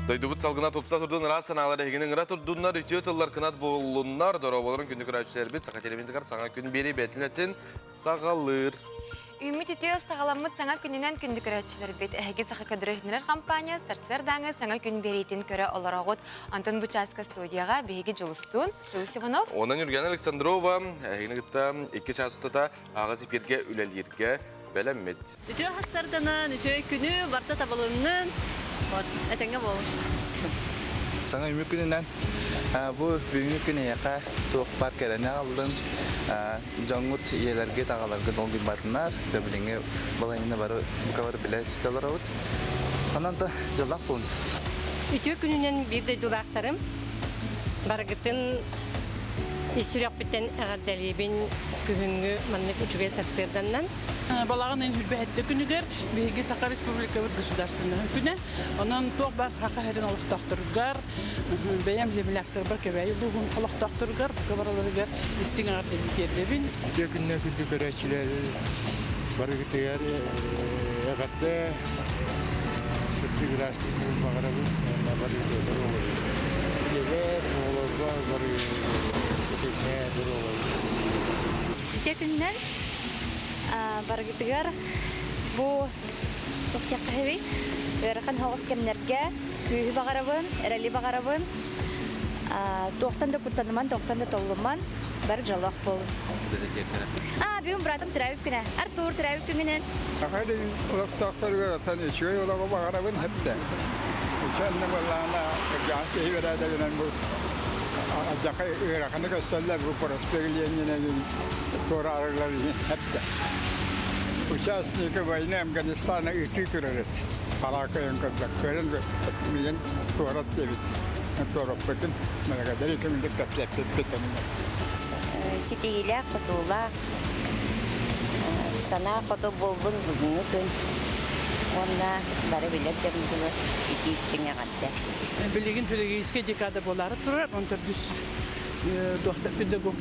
Дойдубут салгына тупса турдун, ыраас санаалар эһигини ыҥыра турдуннар, үтүө тыллар кынат буоллуннар, дорооболорун күндү көрөөччүлэрбит Саха телевизорыгар саҥа күн биэрии бэйэтин этин саҕалыыр. Үүммүт үтүө саҕаламмыт саҥа күнүнэн күндү көрөөччүлэрбит, эһиги Саха көдөрүһүннэрэр компания сарсыардааҥы саҥа күн биэриитин көрө олороҕут. Онтон бу чааска студияҕа биһиги Дьулустуун, Дьулус Иванов. Онон Юрген Александрова эһигини кытта 2 чаас устата аҕыс эфиргэ үлэлииргэ бэлэммит. Үтүө хассарданан, үчүгэй күнү барта табылыннын. Вот, этэҥҥэ буолун. Саҥа үмүк күнүнэн бу бүгүҥҥү күн эйиэхэ туох баар кэрэни аҕаллын, дьоҥҥут ийэлэргит, аҕаларгыт долгуйбатыннар, билиҥҥи балаһыанньаны бары бука бары билэ истэ олоробут. Онон да дьоллоох буолун. Үтүө күнүнэн биир дойдулаахтарым, барыгытын ис сүрэхпиттэн эҕэрдэлиибин күһүҥҥү маннык үчүгэй сарсыарданнан. Балаҕан ыйын 27 күнүгэр биһиги Саха Республикабыт государственноһын күнэ. Онон туох баар Саха сирин олохтоохторугар, бэйэм земляктарбар Кэбээйи улууһун олохтоохторугар, бука барыларыгар истиҥ эҕэрдэбин тиэрдэбин. Үтүө күннэ күндү көрөөччүлэр барыгытыгар эҕэрдэ сырдык ыраас күнү баҕарабын уонна барыгытыгар Ийэбэр, оҕолорго бары этэҥҥэ доруобай. Үтүө күннэн барыгытыгар бу тупсиахха ыарахан соҕус кэмнэргэ күүһү баҕарабын, эрэли баҕарабын. Туохтан да куттаныман, туохтан да толлуман, бары дьоллоох буолун. А, бүгүн братым төрөөбүт күнэ. Артур төрөөбүт күҥүнэн. Саха сирин олохтоохторугар отон үчүгэй олоҕу баҕарабын хэптэ. Үчүгэй буоллаҕына кырдьаҕас киһи бэрээдэгинэн бу алдьархай ыараханы көрсөллөр бу проспект Ленина туора арыллар иһин хэптэ. Участники войны Афганистана ытыы турар эт. Хараакайын көрбөк көрөн миигин туорат диэбит. Туораппытым. Благодаря кэмигэр кэпсэппиппит онно. Ситиһиилээх, хотуулаах, санаа хоту буоллун бүгүҥҥү күн уонна бары билэр дьоммутугар итии истиҥ эҕэрдэ. Билигин педагогическай декада буолаары турар, он төрдүс педагог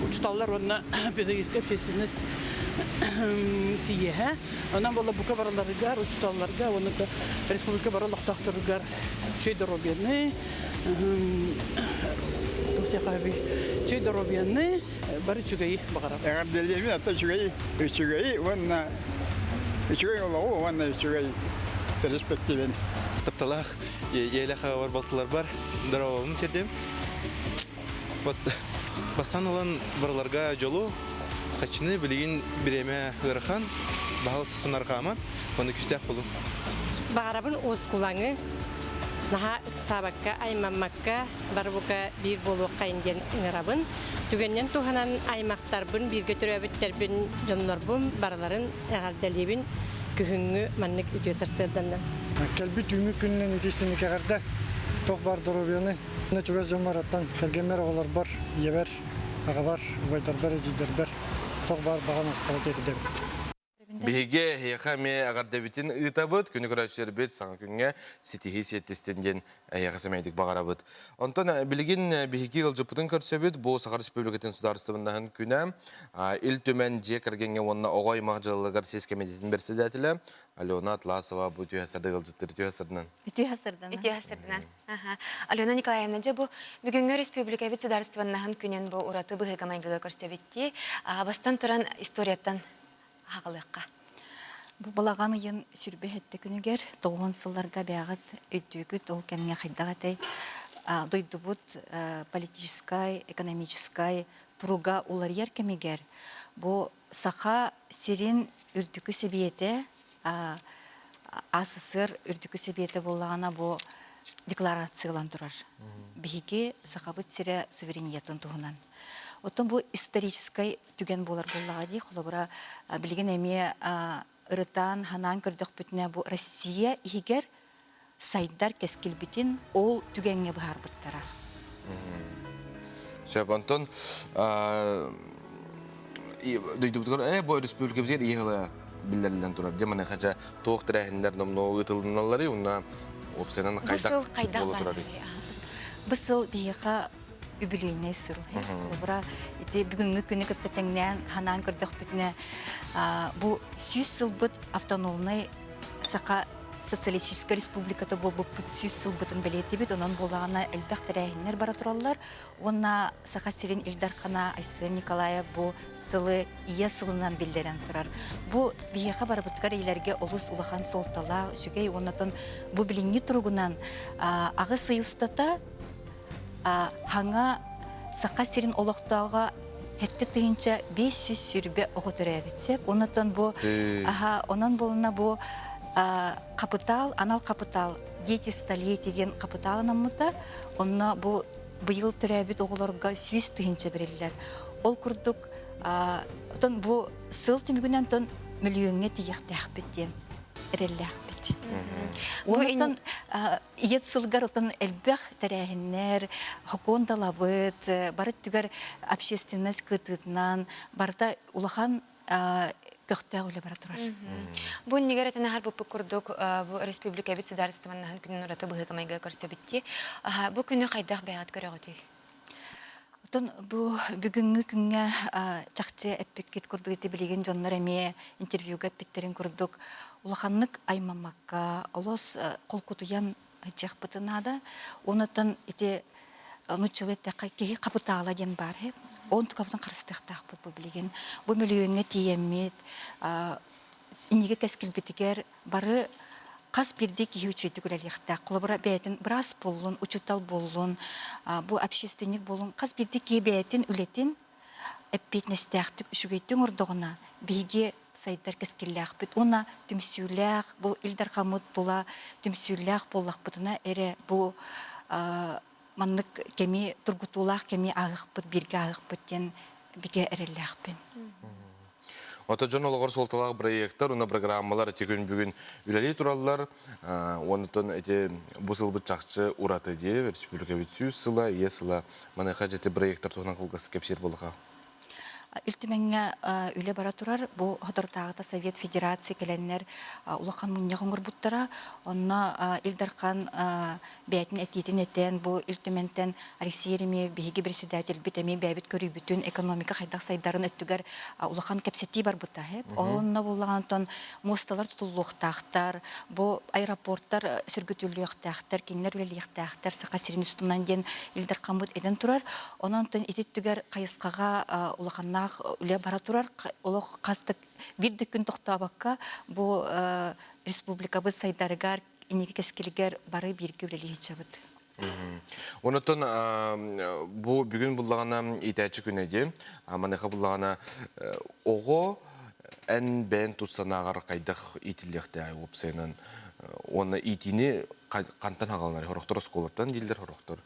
учуталлар уонна педагогическая общественность сийиэһэ. Онон буолла бука барыларыгар, учуталларга уонна республика бары олохтоохторугар үчүгэй доруобуйаны, үчүгэй доруобуйаны, бары үчүгэйи баҕарабын. Эҕэрдэлиэбин ата үчүгэй, үчүгэйи уонна үчүгэй олоҕу уонна үчүгэй перспективин. Тапталаах ийэлээх аҕабар балтыларбар здоровабын тиэрдим. Вот бастан ылан барыларга дьолу, хаччыны билигин бириэмэ ыарахан, баһыл санарҕааман, уонна күстээх болун. Баҕарабын уоскулаҥы, наһаа ыксаабакка, аймаммакка, бары бука биир буолуоххайын диэн ыҥырабын. Түгэнинэн туһанан аймахтарбын, бииргэ төрөөбүттэрбин, дьоннорбун барыларын эҕэрдэлиибин күһүҥҥү маннык үтүө сарсыарданнан. Кэлбит түүҥҥү күнүнэн итистинник эҕэрдэ, туох баар доруобуйаны, чугас дьоммор аттан кэргэммэр, оҕолорбор, ийэбэр, аҕабар, убайдарбар, эдьиийдэрбэр туох баар баҕа махтала тиэрдэбит. Биһиги эһиэхэ эмиэ эҕэрдэбитин ыытабыт, күнү көрөөччүлэрбит саҥа күҥҥэ ситиһии сиэттистин диэн эһиэхэ сэмэйдик баҕарабыт. Онтон билигин биһиги ыалдьыппытын көрсөбүт, бу Саха Республикатын судаарыстыбаннаһын күнэ Ил Түмэн дьиэ кэргэҥҥэ уонна оҕо аймах дьыалаларыгар сис кэмитиэтин бэрэссэдээтэлэ Алена Атласова бу түһэ сырдык ыалдьыттары түһэ сырдынан. Үтүө сырдынан. Үтүө сырдынан. Алена Николаевна, дьэ бу бүгүҥҥү республикабыт судаарыстыбаннаһын күнүн бу ураты быһыыга-майгыга көрсөбүттии. Бастан туран историяттан аҕалыахха. Бу балаҕан ыйын сүрбэһэтте күнүгэр тоҕуон сылларга бэҕит өйдүүгүт ол кэмҥэ хайдах этэй дойдубут политическай, экономическай туруга уларыйар кэмигэр бу Саха сирин үрдүкү сэбиэтэ АССР үрдүкү сэбиэтэ буоллаҕына бу декларациялан турар. Биһиги Сахабыт сирэ суверенитетын туһунан. Оттон бу историческай түгэн буолар буоллаҕа дии. Холобура, билигин эмиэ ырытан, ханаан көрдөхпүтүнэ, бу Россия иһигэр сайдар кэскилбитин ол түгэҥҥэ быһаарбыттара. Сөп, онтон дойдубутугар э бу республикабытыгар ийэ ыла биллэриллэн турар. Дьэ маныаха дьэ туох тэрээһиннэр номнуо ыытылынналларый уонна уопсайынан хайдах буола турарый? Бу сыл биһиэхэ үбүлүөйнэй сыл. Холобура, ити бүгүҥҥү күнү кытта тэҥнээн ханаан көрдөхпүтүнэ, бу 100 сылбыт автономнай саха социалистическай республиката буолбуппут 100 сылбытын бэлиэтибит. Онон буолаҕына элбэх тэрээһиннэр бара тураллар. Уонна Саха сирин Ил Дархана Айсен Николаев бу сылы Ийэ сылынан биллэрэн турар. Бу биһиэхэ барыбытыгар ийэлэргэ олус улахан суолталаах, үчүгэй уонна бу билиҥҥи туругунан 8 ый устата Хаҥа Саха сирин олохтооҕо 7520 оҕо төрөөбүт сөп. Онон бу аха онон буолуна бу хапытаал, анал хапытаал дети столетия диэн хапытаал анаммыта. Онно бу быйыл төрөөбүт оҕолорго 100 000 бэриллэр. Ол курдук отон бу сыл түмүгүнэн тон мөлүйүөҥҥэ тиийиэхтээхпит диэн эрэллээхпит. Онтон Ийэ сылгар отон элбэх тэрээһиннэр, хокуон талабыт, бары өттүгэр общественность кыттыытынан барыта улахан көхтөөх үлэ бара турар. Бу иннигэр этэн аһарбыппыт курдук, бу республикабыт судаарыстыбаннаһын күнүн ураты быһыыта-майгыга көрсөбүт Бу күнү хайдах бэйэҕит көрөҕүтүй? Оттон бу бүгүҥҥү күҥҥэ чахчы эппиккит курдук ити билигин дьоннор эмиэ интервьюга эппиттэрин курдук улаханнык аймаммакка, олус холкутуйан сылдьыахпытын наада. Онуттан ити нууччалыы эттэххэ киһи хапытаала диэн баар һэ. Онтукабытын харыстыахтаахпыт бу билигин. Бу мөлүйүөҥҥэ тиийэммит, инники кэскилбитигэр бары хас биирдии киһи үчүгэйдик үлэлиэхтээх. Холобура, бэйэтин быраас буоллун, учуутал буоллун, бу общественник буоллун, хас биирдии киһи бэйэтин үлэтин эппиэтинэстээхтик үчүгэйдик оҥордоҕуна, биһиги сайдар кэскиллээхпит уонна түмсүүлээх, бу Ил Дархаммыт тула түмсүүлээх буоллахпытына эрэ бу маннык кэми тургутуулаах кэми ааһыахпыт, бииргэ ааһыахпыт диэн бигэ эрэллээхпин. Ото дьон олоҕор суолталаах бырайыактар уонна программалар ити күн бүгүн үлэлии тураллар. Онтон ити бу сылбыт чахчы ураты дии, республикабыт 100 сыла, ийэ сыла. Маныаха дьэ ити бырайыактар туһунан кылгас кэпсиир буоллаха. Ил Түмэҥҥэ үлэ бара турар. Бу соторутааҕыта Совет Федерации кэлэннэр улахан мунньах оҥорбуттара. Онно Ил Дархан бэйэтин этиитин этэн, бу Ил Түмэнтэн Алексей Еремеев биһиги председательбит эмиэ бэйэбит көрүүбүтүн, экономика хайдах сайдарын өттүгэр улахан кэпсэтии барбыта. Онно буллаҕантон муосталар тутуллуохтаахтар, бу аэропорттар сөргүтүллүөхтээхтэр, кинилэр үлэлиэхтээхтэр Саха сирин устунан диэн Ил Дархаммыт этэн турар. Онон ити өттүгэр хайысхаҕа улаханнаах үлэ бара турар. Олох хас да биир да күн тохтообокко бу республикабыт сайдарыгар, инники кэскилигэр бары бииргэ үлэлии сылдьабыт. Онотон бу бүгүн буллаҕына иитээччи күнэ дии. Маныаха буллаҕына оҕо эн бэйэн тус санааҕар хайдах иитиллиэхтээҕий уопсайынан уонна иитиини хантан хаҕаланар сорохтор оскуолаттан дииллэр, сорохтор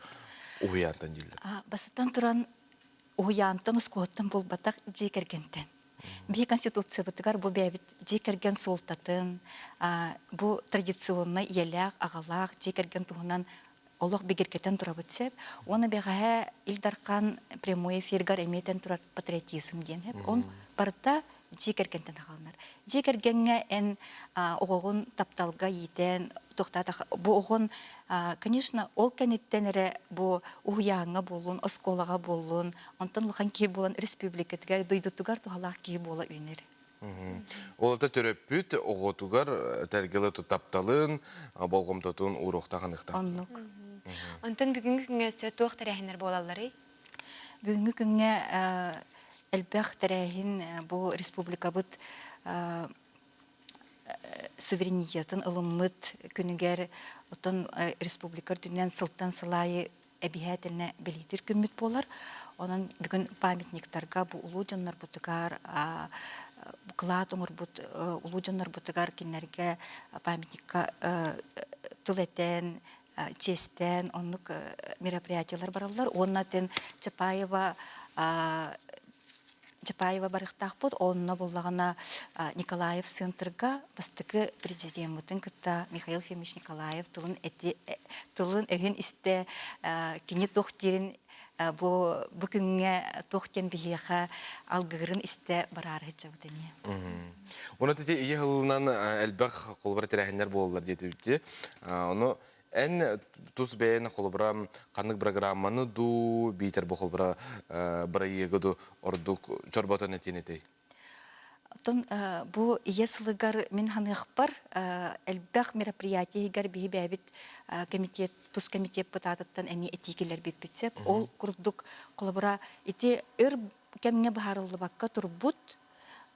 уһуйаантан дииллэр. Бастатан туран уһуйаантан, оскуолаттан буолбатах дьиэ кэргэнтэн. Биһи Конституциябытыгар бу бэйэбит дьиэ кэргэн суолтатын, бу традиционнай ийэлээх, аҕалаах дьиэ кэргэн туһунан олох бигэргэтэн турабыт сөп. Уонна бэҕэһээ Ил Дархан прямой эфиргар эмиэ этэн турар патриотизм диэн сөп. Он барыта дьиэ кэргэнтэн аҕалынар. Дьиэ кэргэҥҥэ эн оҕоҕун тапталга иитэн, туохтаатах бу оҕон, конечно, ол кэнниттэн эрэ бу уһуйааҥҥа буоллун, оскуолаҕа буоллун, онтон улахан киһи буолан республикатыгар, дойдутугар туһалаах киһи буола үүнэр. Ол это төрөппүт оҕотугар тәргеле тапталын, болҕомтотун ууруохтаах аныхтаах. Оннук. Онтон бүгүҥҥү күҥҥэ өссө туох тэрээһиннэр буолалларый? Бүгүҥҥү күҥҥэ элбэх тэрээһин бу республикабыт суверенитетын ылыммыт күнүгэр оттон республика үрдүнэн сылтан сыл аайы эбиһээтэлинэ бэлиэтиир күммүт буолар. Онон бүгүн памятниктарга бу улуу дьоннорбутугар кылаат оҥорбут улуу дьоннорбутугар кинилэргэ памятникка тыл этэн, чиэстээн оннук мероприятиелар бараллар. Уонна тин Чапаева Чапаева барыахтаахпыт. Онно буллаҕына Николаев центрга бастакы президеммытын кытта Михаил Фимович Николаев тылын эти тылын өһүн истэ кини туох диирин бу бу күҥҥэ туох диэн биһиэхэ алгыырын истэ бараары сылдьабыт эмиэ. Уонна ити ийэ сылынан элбэх холобура тэрээһиннэр буолаллар диэтибит. Ону Эн тус бэйэн холобура ханнык программаны дуу, биитэр бу холобура бырайыагы дуу ордук чорботон этиэн этэй? Оттон бу ийэ сылыгар мин ханыахпар элбэх мероприятие иһигэр биһи бэйэбит комитет тус комитеппыт аатыттан эмиэ этии киллэрбиппит сөп. Ол курдук холобура ити өр кэмҥэ быһаарыллыбакка турбут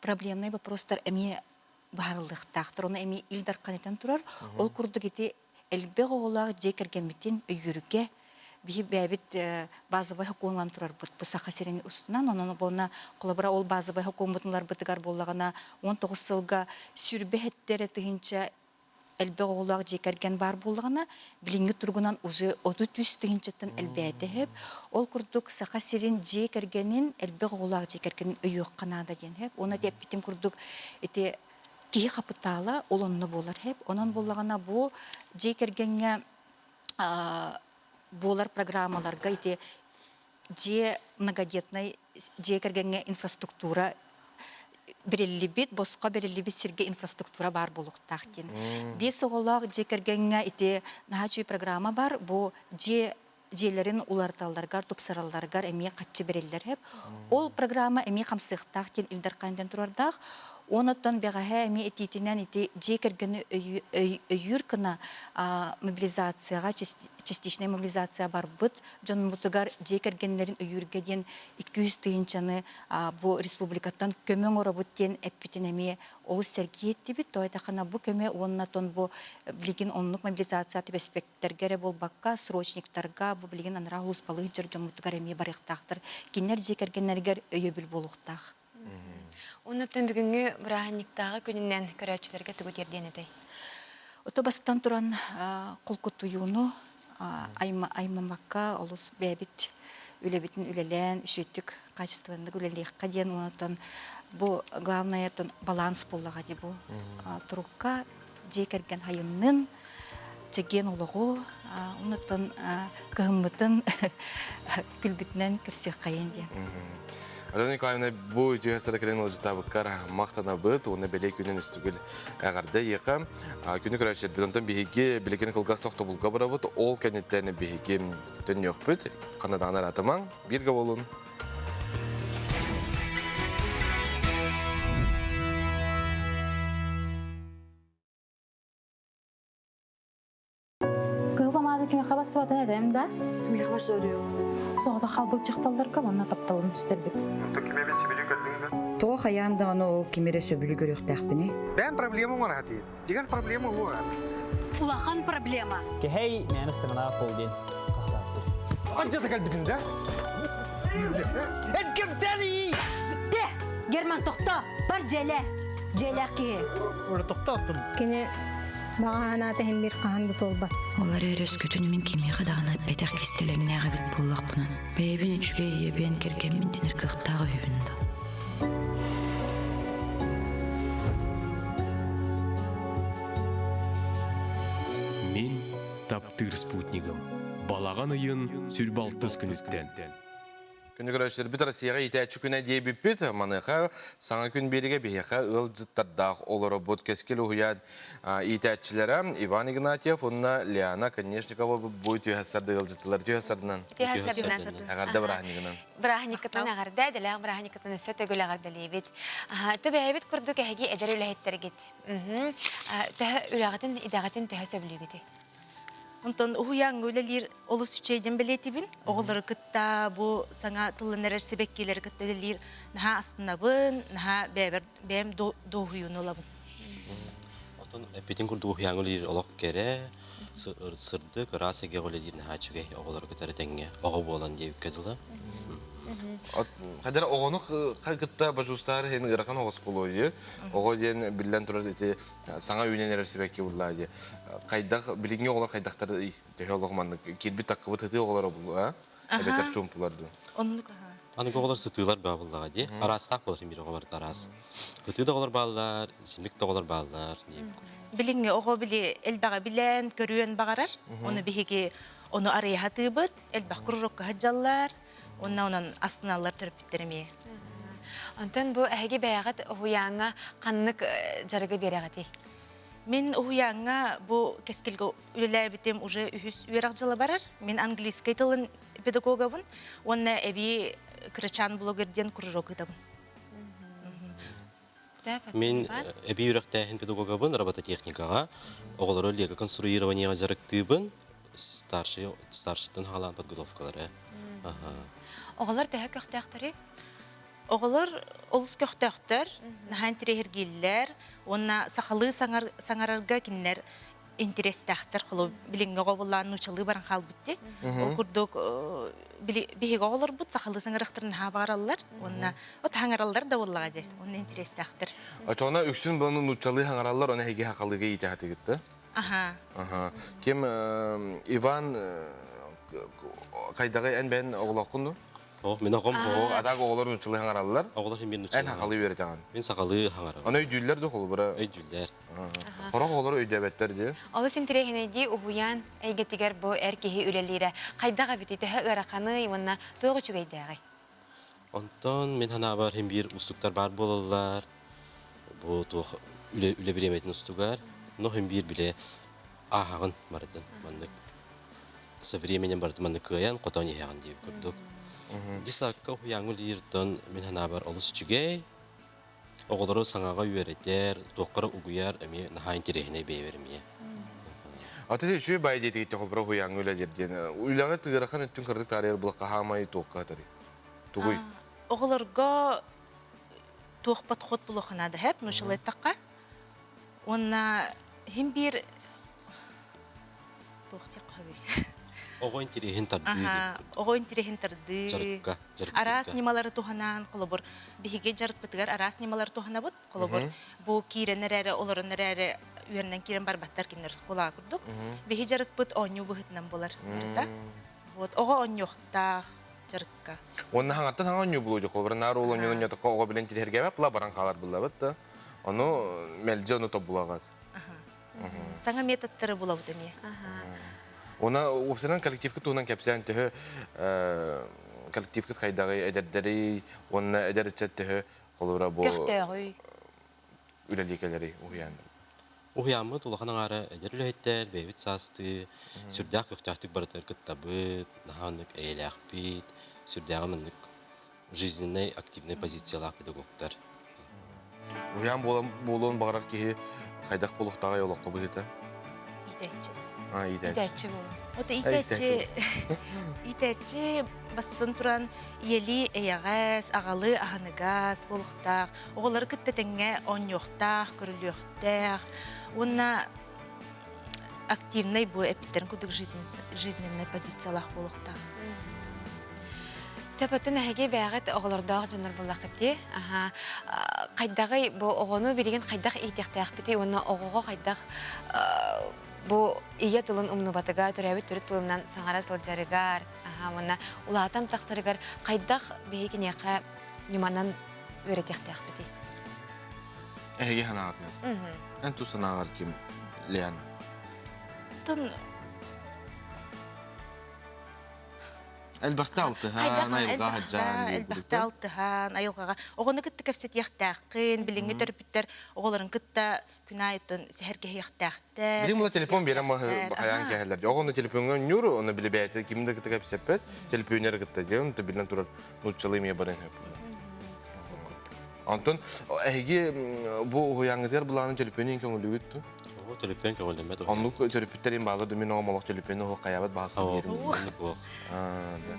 проблемнай вопростар эмиэ быһаарыллыахтаахтар. Ону эмиэ Ил Дархан этэн турар. Ол курдук ити элбэх оҕолоох дьиэ кэргэммитин өйүүргэ биһи бэйэбит базовай сокуонунан турарбыт бу Саха сирин устунан онон буолна холобура ол базовай сокуоммутун ыларбытыгар буоллаҕына 19 сылга сүрбэ хэттэрэ тыһыынча элбэх оҕолоох дьиэ кэргэн баар буоллаҕына билиҥҥи туругунан уже 33 тыһыынчаттан элбээтэ иһэп ол курдук Саха сирин дьиэ кэргэнин элбэх оҕолоох дьиэ кэргэнин өйүөххэ наада диэн иһэп уонна эппитим курдук ити киһи хапытаала ол онно буолар иһэп онон буоллаҕына бу дьиэ кэргэҥҥэ буолар программаларга ити дьиэ многодетнай дьиэ кэргэҥҥэ инфраструктура бэриллибит, босхо бэриллибит сиргэ инфраструктура баар буолуохтаах диэн. Биэс оҕолоох дьиэ кэргэҥҥэ ити наһаа үчүгэй программа бар. Бу дьиэ дьиэлэрин уларыталларыгар, тупсаралларыгар эмиэ хаччы бэриллэр сөп. Ол программа эмиэ хамсыахтаах диэн Ил Дархан диэн турардаах. Онон бэҕэһээ эмиэ этиитинэн ити дьиэ кэргэни өйүүр гына мобилизацияҕа, частичная мобилизация барбыт дьонмутугар дьиэ кэргэннэрин өйүүргэ диэн 200 тыһыынчаны бу республикаттан көмө оҥоробут диэн эппитин эмиэ олус сэргии эттибит. Тоҕо этахына бу көмө уонна тон бу билигин оннук мобилизация түбэспэттэргэ эрэ буолбакка, срочниктарга бу билигин анараа улууспалыы сылдьар дьоммутугар эмиэ барыахтаахтар. Кинилэр дьиэ кэргэннэригэр өйөбүл буолуохтаах. Оннуттан бүгүҥҥү бырааһынньыктааҕы күнүнэн көрөөччүлэргэ тугу тиэрдиэн этэй? Ото бастан туран холкутуйууну аймамакка олус бэйэбит үлэбитин үлэлээн үчүгэйдик качественнык үлэлиэххэ диэн онтон бу главное баланс буоллаҕа дии бу турукка дьиэ кэргэн хайыннын чэгиэн олоҕу оннуттан кыһыммытын күлбүтүнэн көрсүөххэйин диэн. Алена Николаевна, бу үтүө сара кэлэн ыалдьытаабыккар махтанабыт уонна бэлиэ күнүн үстүгүл эҕэрдэ ийэхэ. Күнү көрөөччүлэрбит онтон биһиги билигин кылгас тохтобулга барабыт. Ол кэнниттэн биһиги төннүөхпүт. Ханна даҕаны араатымаҥ, бииргэ буолун. Кыһыл помада кимиэхэ бассыбатын этэм да? Кимиэхэ бассыбатый Соҕотох хаалбыт дьахталларга уонна тапталын сүтэрбит. Тоҕо хайаан даҕаны ол кими эрэ сөбүлүү көрүөхтээхпиний? Бэйэм проблема оҥораатыы. Дигэн проблема уо. Улахан проблема. Кэһэй мээнэ ыстаҥалаах буол диэн хаһытааттыр. Анчата кэлбитин да? Эткемсэли! Бүттэ! Герман тохто! Бар дьиэлээ! Дьиэлээх киһи. Ора тохтооттум. Кини баҕа санаата иһин биир хаһан да туолбат. Ол эрээри өскөтүн мин кимиэхэ даҕаны эппэтэх кистэлэҥнээх эбит буоллахпына, бэйэбин үчүгэй ийэбиэн кэргэммин дэнэр кыахтаах үһүбүн да. Мин таптыыр спутнигым. Балаҕан ыйын сүрбалтыс күнүттэн. Күнү көрөөччүлэрбит Россияҕа иитээччи күнэ диэбиппит. Маныаха саҥа күн биэригэ биһиэхэ ыалдьыттардаах олоробут. Кэскил уһуйаан иитээччилэрэ Иван Игнатьев уонна Лиана Конечникова бу түһэссарды ыалдьыттылар. Түһэссардынан. Түһэссардынан. Эҕэрдэ бырааһынньыгынан. Бырааһынньыккытынан эҕэрдэ, дэлээх бырааһынньыккытынан өссө төгүл эҕэрдэлиибит. Төбөһөбүт курдук эһиги эдэр үлэһиттэргит. Төһө үлэҕитин, идэҕитин төһө сөбүлүүгүтүй? Онтон уһуйааҥҥа үлэлиир олус үчүгэй диэн бэлиэтиибин. Оҕолору кытта бу саҥа тыллан эрэр сибэккилэри кытта үлэлиир наһаа астынабын, наһаа бэйэбэр бэйэм дуоһуйууну ылабын. Оттон эппитин курдук уһуйааҥҥа үлэлиир олох кэрэ, сырдык, ыраас эйгэҕэ үлэлиир наһаа үчүгэй оҕолору кытары тэҥҥэ оҕо буолан диэбиккэ дылы. Хадара оҕону кытта божустаар иһин ыарахан оҕус буолуо Оҕо диэн биллэн турар ити саҥа үүнэн эрэр сибэкки буллаа дии. Хайдах билиҥҥи оҕолор хайдахтар төһө олох маннык киирбит таккыбыт ытыы оҕолоро булла эбэтэр чуумпулар дуу? Оннук аха. Аныгы оҕолор сытыылар баа буллаҕа дии. Араастаах буолар мир оҕо барыта араас. Ытыы да оҕолор бааллар, симик да оҕолор бааллар диэбит. Билиҥҥи оҕо били элбэҕи билэн, көрүөн баҕарар. Ону биһиги ону арыйа сатыыбыт, элбэх кружокка сылдьаллар. Уонна онон астыналлар төрөппүттэр эмиэ. Онтон бу эһиги бэйэҕит уһуйааҥҥа ханнык дьарыгы биэрэҕитий? Мин уһуйааҥҥа бу кэскилгэ үлэлээбитим уже үһүс үөрэх дьыла барар. Мин английскай тылын педагогабын уонна эбии кырачаан блогер диэн кружок ыытабын. Мин эбии үрэхтээһин педагогабын, робототехникаҕа, оҕолору лего конструированиеҕа дьарыктыыбын, старший старшиттан хаалаан подготовкалары. Оҕолор төһө көхтөөхтөрүй? Оҕолор олус көхтөөхтөр, наһаа интириэһиргииллэр уонна сахалыы саҥарарга кинилэр интэриэстээхтэр. Холобур, билиҥҥи оҕо буоллаан нууччалыы баран хаалбыт дии. Ол курдук биһиги оҕолорбут сахалыы саҥарыахтарын наһаа баҕараллар уонна от хаҥараллар да буоллаҕа дии. Онно интэриэстээхтэр. Очоҕуна үксүн буолан нууччалыы хаҥараллар, оны эһиги сахалыыга иитэ сатыгыт Аха. Аха. Ким Иван хайдаҕый эн бэйэн оҕолооххун дуу? Оо, мин оҕом. Оо, атаак оҕолор нууччалыы хаҥараллар. Оҕолор мин нууччалыы. Эн сахалыы үөрэтэҕин. Мин сахалыы хаҥарабын. Аны өйдүүллэр дуу холобура? Өйдүүллэр. Сорох оҕолор өйдөөбөттөр дии. Олус интэриэһинэйдии уһуйаан эйгэтигэр бу эр киһи үлэлиирэ хайдах эбитий, төһө ыараханый уонна туох үчүгэйдээҕий? Онтон мин санаабар син биир уустуктар баар буолаллар. Бу туох үлэ, үлэ бириэмэтин устугар, но син биир билэ ааһаҕын барытын маннык со временем барытын маннык кыайан хотон иһэҕин диэбит курдук. Десакка уһуйааҥҥа үлэлииртэн мин санаабар олус үчүгэй. Оҕолору саҥаҕа үөрэтэр, туохха угуйар эмиэ наһаа интэриэһинэй бэйэбэр эмиэ. Аты үчүгэй бай диэтигит холборо уһуйааҥҥа үлэлиир диэн. Үлэҕэ тыгырахан өттүн кырдык таарыйар булакка хаамай туохха хатарый? Тугуй? Оҕолорго туох подход булуохха наада хэп, нучалайтахха. Уонна хим биир туох диэххэ Оҕо интириэһин тардыы. Оҕо интириэһин тардыы. Дьарыкка, Араас ньымалары туһанан, холобур, биһиги дьарыкпытыгар араас ньымалары туһанабыт. Холобур, бу киирэн эрээри, олорон эрээри үөрэнэн киирэн барбаттар кинилэр оскуолаҕа курдук. Биһи дьарыкпыт оонньуу быһыытынан буолар барыта. Вот оҕо оонньуохтаах дьарыкка. Уонна хаҥаттан хаҥа оонньуу булуу холобур, наар ол оонньуунун ньотокко оҕо билэн тириһэргээбэт була баран хаалар буллабыт да. Ону мэлдьи ону тобулаҕат. Саҥа методтары булабыт эмиэ. Уна уопсайынан коллективка туһунан кэпсээн төһө коллективкыт хайдаҕый эдэрдэрий уонна эдэр ыччат төһө холобура бу Көхтөөҕүй. үлэлии кэлэрий уһуйааннар. Уһуйааммыт улахан аҥаара эдэр үлэһиттэр, бэйэбит саастыы, сүрдээх көхтөөхтүк барытыгар кыттабыт, наһаа оннук эйэлээхпит, сүрдээҕин оннук жизненнай активнай позициялаах педагогтар. Уһуйаан буолан буолуон баҕарар киһи хайдах буолуохтааҕый олоххо быһыыта? Иитээччи. А, иитээччи. Иитээччи буолуо. Вот иитээччи иитээччи бастатан туран ийэлии эйэҕэс, аҕалыы аһыныгас буолуохтаах, оҕолору кытта тэҥҥэ оонньуохтаах, көрүлүөхтээх уонна активнай бу эпиттэрин курдук жизненная позициялаах буолуохтаах. Сөпөттөн эһиги бэйэҕит оҕолордоох дьоннор буоллаххыт дии. Аха. Хайдаҕый бу оҕону билигин хайдах иитиэхтээхпитий уонна оҕоҕо хайдах бу ийэ тылын умнубатыгар, төрөөбүт төрүт тылынан саҥара сылдьарыгар, аха, уонна улаатан тахсарыгар хайдах биһиги киниэхэ ньыманан үөрэтиэхтээхпитий? Эһиги санааҕытыгар. Эн тус санааҕар ким Лиана? Тун Элбэхтэ алтыһан, айылҕа хаджаан Элбэхтэ алтыһан, айылҕаҕа оҕону кытта кэпсэтиэхтээххин, билиҥҥи төрөппүттэр оҕолорун кытта күн аайыттан сэһэргэһиэхтээхтэр. Билим була телефон биэрэн хайаан кэһэллэр. Оҕону телефоҥҥа ньур, оны били бэйэтэ ким да кытта кэпсэппэт, телефонер кытта диэн, онто биллэн турар нууччалыы эмиэ баран Онтон эһиги бу уһуйааҥҥытыгар былаанын төлөпүөнүн көҥүллүүгүт дуу? Оо, төлөпүөн көҥүллэммэт. Оннук төрөппүттэрин баалар да мин оҕом олох төлөпүөнү оһох хайаабат баҕасын биэрин. Оннук буох.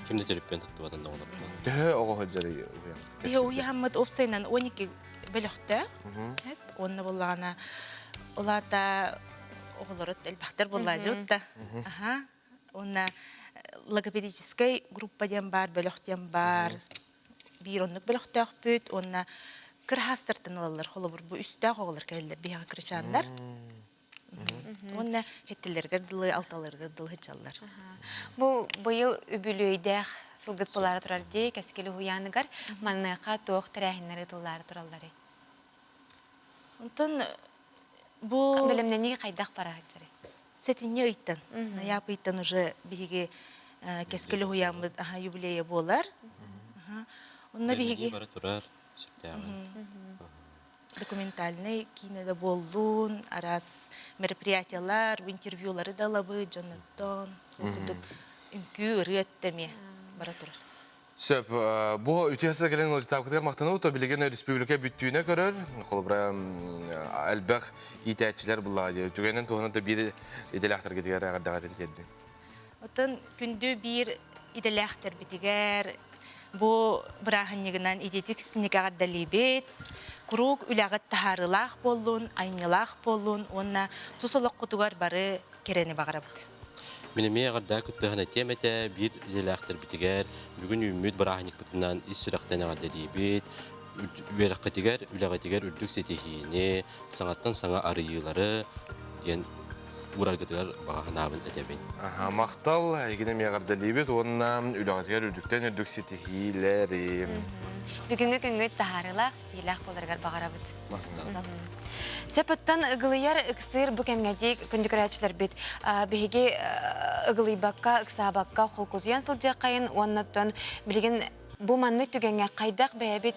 Ким да төлөпүөн туттубатын да оҕолорбутун. Төһө оҕо сылдьарый уһуйаан? Биһи уһуйааммыт уопсайынан 12 бөлөхтөөх. Уонна буоллаҕына улаата оҕолору элбэхтэр буоллаадьыбыт да. Аха. Уонна логопедическай группа диэн баар, бөлөх диэн баар. Биир оннук бөлөхтөөхпүт уонна кыраһаастартан ылаллар. Холобур, бу үстээх оҕолор кэлэллэр биһиэхэ кырачааннар. Уонна хэттилэригэр дылы, алталарыгар дылы сылдьаллар. Бу быйыл үбүлүөйдээх сылгыт буолаары турар дии, Кэскил уһуйааныгар. Маныаха туох тэрээһиннэр ыытыллаары туралларый? Онтон бу Бэлэмнэнии хайдах бара сылдьарый? Сэтинньи ыйтан, ноябрь ыйтан уже биһиги Кэскил уһуйааммыт юбилейа буолар. Онно биһиги бара турар сүрдээҕин. Документальнай киинэ да буоллун, араас мероприятиялар, интервьюлары да ылабыт дьоннортон. Ол курдук үҥкүү, ырыа өттө эмиэ бара турар. Сөп. Бу үтүө сыл кэлэн ыалдьытаабыкытыгар махтанабыт. Билигин республика бүттүүнэ көрөр. Холобура, элбэх иитээччилэр буллаҕа дии. Түгэнин туһунан да биир идэлээхтэргитигэр эҕэрдэҕитин тиэрдиҥ. Оттон күндү биир идэлээхтэрбитигэр бу бырааһынньыгынан ититик синик эҕэрдэлиибит. Куруук үлэҕит таһаарыылаах буоллун, айымньылаах буоллун уонна тус олоххутугар бары кэрэни баҕарабыт. Мин эмиэ эҕэрдэ кыттыһан этиэм этэ, биир идэлээхтэрбитигэр бүгүн үүммүт бырааһынньыкпытынан ис сүрэхтэн эҕэрдэлиибит, үөрэххитигэр, үлэҕитигэр үрдүк ситиһиини, саҥаттан саҥа арыйыылары диэн уураргытыгар баҕа санаабын этэбин. Аха, махтал, эйигин эмиэ эҕэрдэлиибит уонна үлэҕитигэр үрдүктэн үрдүк ситиһиилэри. Бүгүҥҥү күҥҥүт таһаарыылаах, ситиһиилээх буоларыгар баҕарабыт. Сөп оттон ыгылыйар, ыксыыр бу кэмҥэ дии күндү көрөөччүлэрбит биһиги ыгылыйбакка, ыксаабакка холкутуйан сылдьыаххайын уонна оттон билигин бу маннык түгэҥҥэ хайдах бэйэбит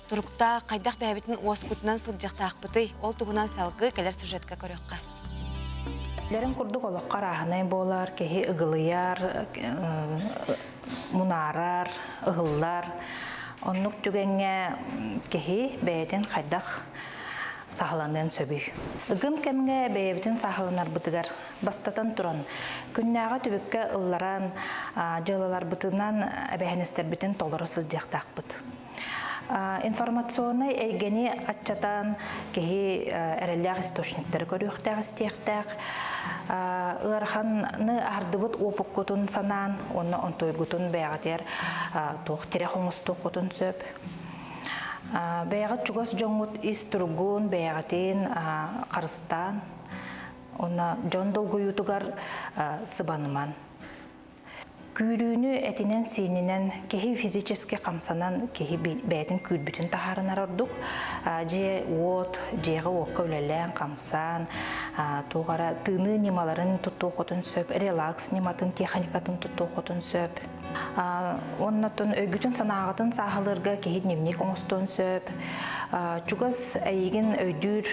туруктаах, хайдах бэйэбитин уоскутунан сылдьыахтаахпытый? Ол туһунан салгыы кэлэр сюжетка көрүөххэ. Лэрин курдук олоххо арааһынай буолар, киһи ыгылыйар, мунаарар, ыһыллар. Оннук түгэҥҥэ киһи бэйэтин хайдах саһыланыан сөбүй? Ыгым кэмҥэ бэйэбитин саһыланарбытыгар бастатан туран, күннээҕи түбүккэ ылларан, дьыалаларбытынан эбэһинэстэрбитин толоро сылдьыахтаахпыт. Информационнай эйгэни аччатан киһи эрэллээх источниктары көрүөхтээх, истиэхтээх. Ыараханы аһардыбыт уопуккутун санаан уонна онтуйгутун бэйэҕитигэр туох тирэх оҥостуоххутун сөп. Бэйэҕит чугас дьоҥҥут ис туругун бэйэҕитин харыстаан уонна дьон долгуйуутугар сыбаныман. Күүрүүнү этинэн-сиининэн киһи физически хамсанан киһи бэйэтин күүрбүтүн таһаарынар ордук. Дьиэ-уот, дьиэҕэ-уокка үлэлээн, хамсаан, туох эрэ тыыныы ньымаларын туттуоххутун сөп, релакс ньыматын, техникатын туттуоххутун сөп. Оннотон өйгүтүн-санааҕытын сааһылыырга киһи дневник оҥостуон сөп. Чугас эйигин өйдүүр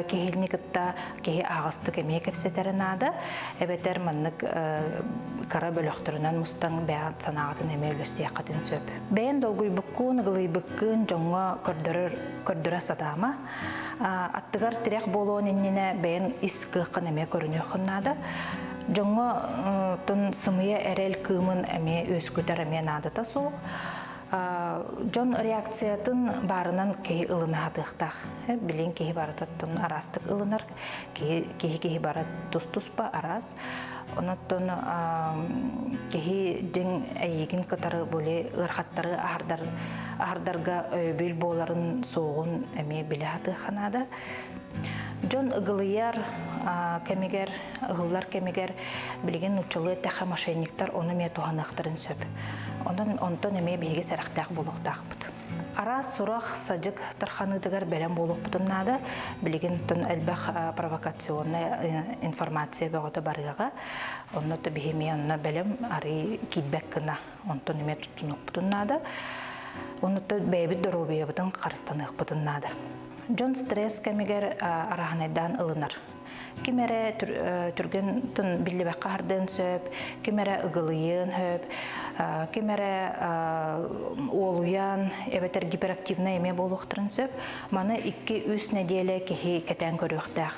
киһини кытта киһи аһаҕастык эмиэ кэпсэтэрэ наада. Эбэтэр маннык кыра бөлөхтөрүнэн мустан бэйэҕит санааҕытын эмиэ үллэстиэххитин сөп. Бэйэн долгуйбуккун, ыгылыйбыккын дьоҥҥо көрдөрөр, көрдөрө сатаама. Аттыгар тирэх буолуон иннинэ бэйэн ис кыаххын эмиэ көрүнүөххүн наада. Дьоҥҥо тун сымыйа эрэл кыымын эмиэ үөскүтэр эмиэ наадата суох. Дьон реакциятын баарынан киһи ылына сатыахтаах. Билин киһи барытыттан араастык ылынар, киһи киһи бара тус-туспа араас. Онуттан киһи дьиҥ эйигин кытары боле ыархаттары аһардар аһардарга өйөбүл буоларын суоҕун эмиэ билэ сатыахха наада. Дьон ыгылыйар кэмигэр, ыһыллар кэмигэр билигин нууччалыы эттэххэ мошенниктар ону эмиэ туһаныахтарын сөп. Онон онтон эмиэ биһиги сэрэхтээх буолуохтаахпыт. Араас сурах, садьык тарханыытыгар бэлэм буолуохпутун наада. Билигин тон элбэх провокационнай информация бөҕөтө барыаҕа. Онно то биһи эмиэ онно бэлэм арый киирбэт гына онтон эмиэ туттунуохпутун наада. Онно бэйэбит доруобуйабытын харыстаныахпытын наада. Дьон стресс кэмигэр арааһынайдаан ылынар. Ким эрэ түргэн тын биллибэккэ хардыан сөп, ким эрэ ыгылыйыан сөп, ким эрэ уолуйан эбэтэр гиперактивнай эмиэ буолуохтарын сөп. Маны 2-3 нэдиэлэ киһи кэтээн көрүөхтээх.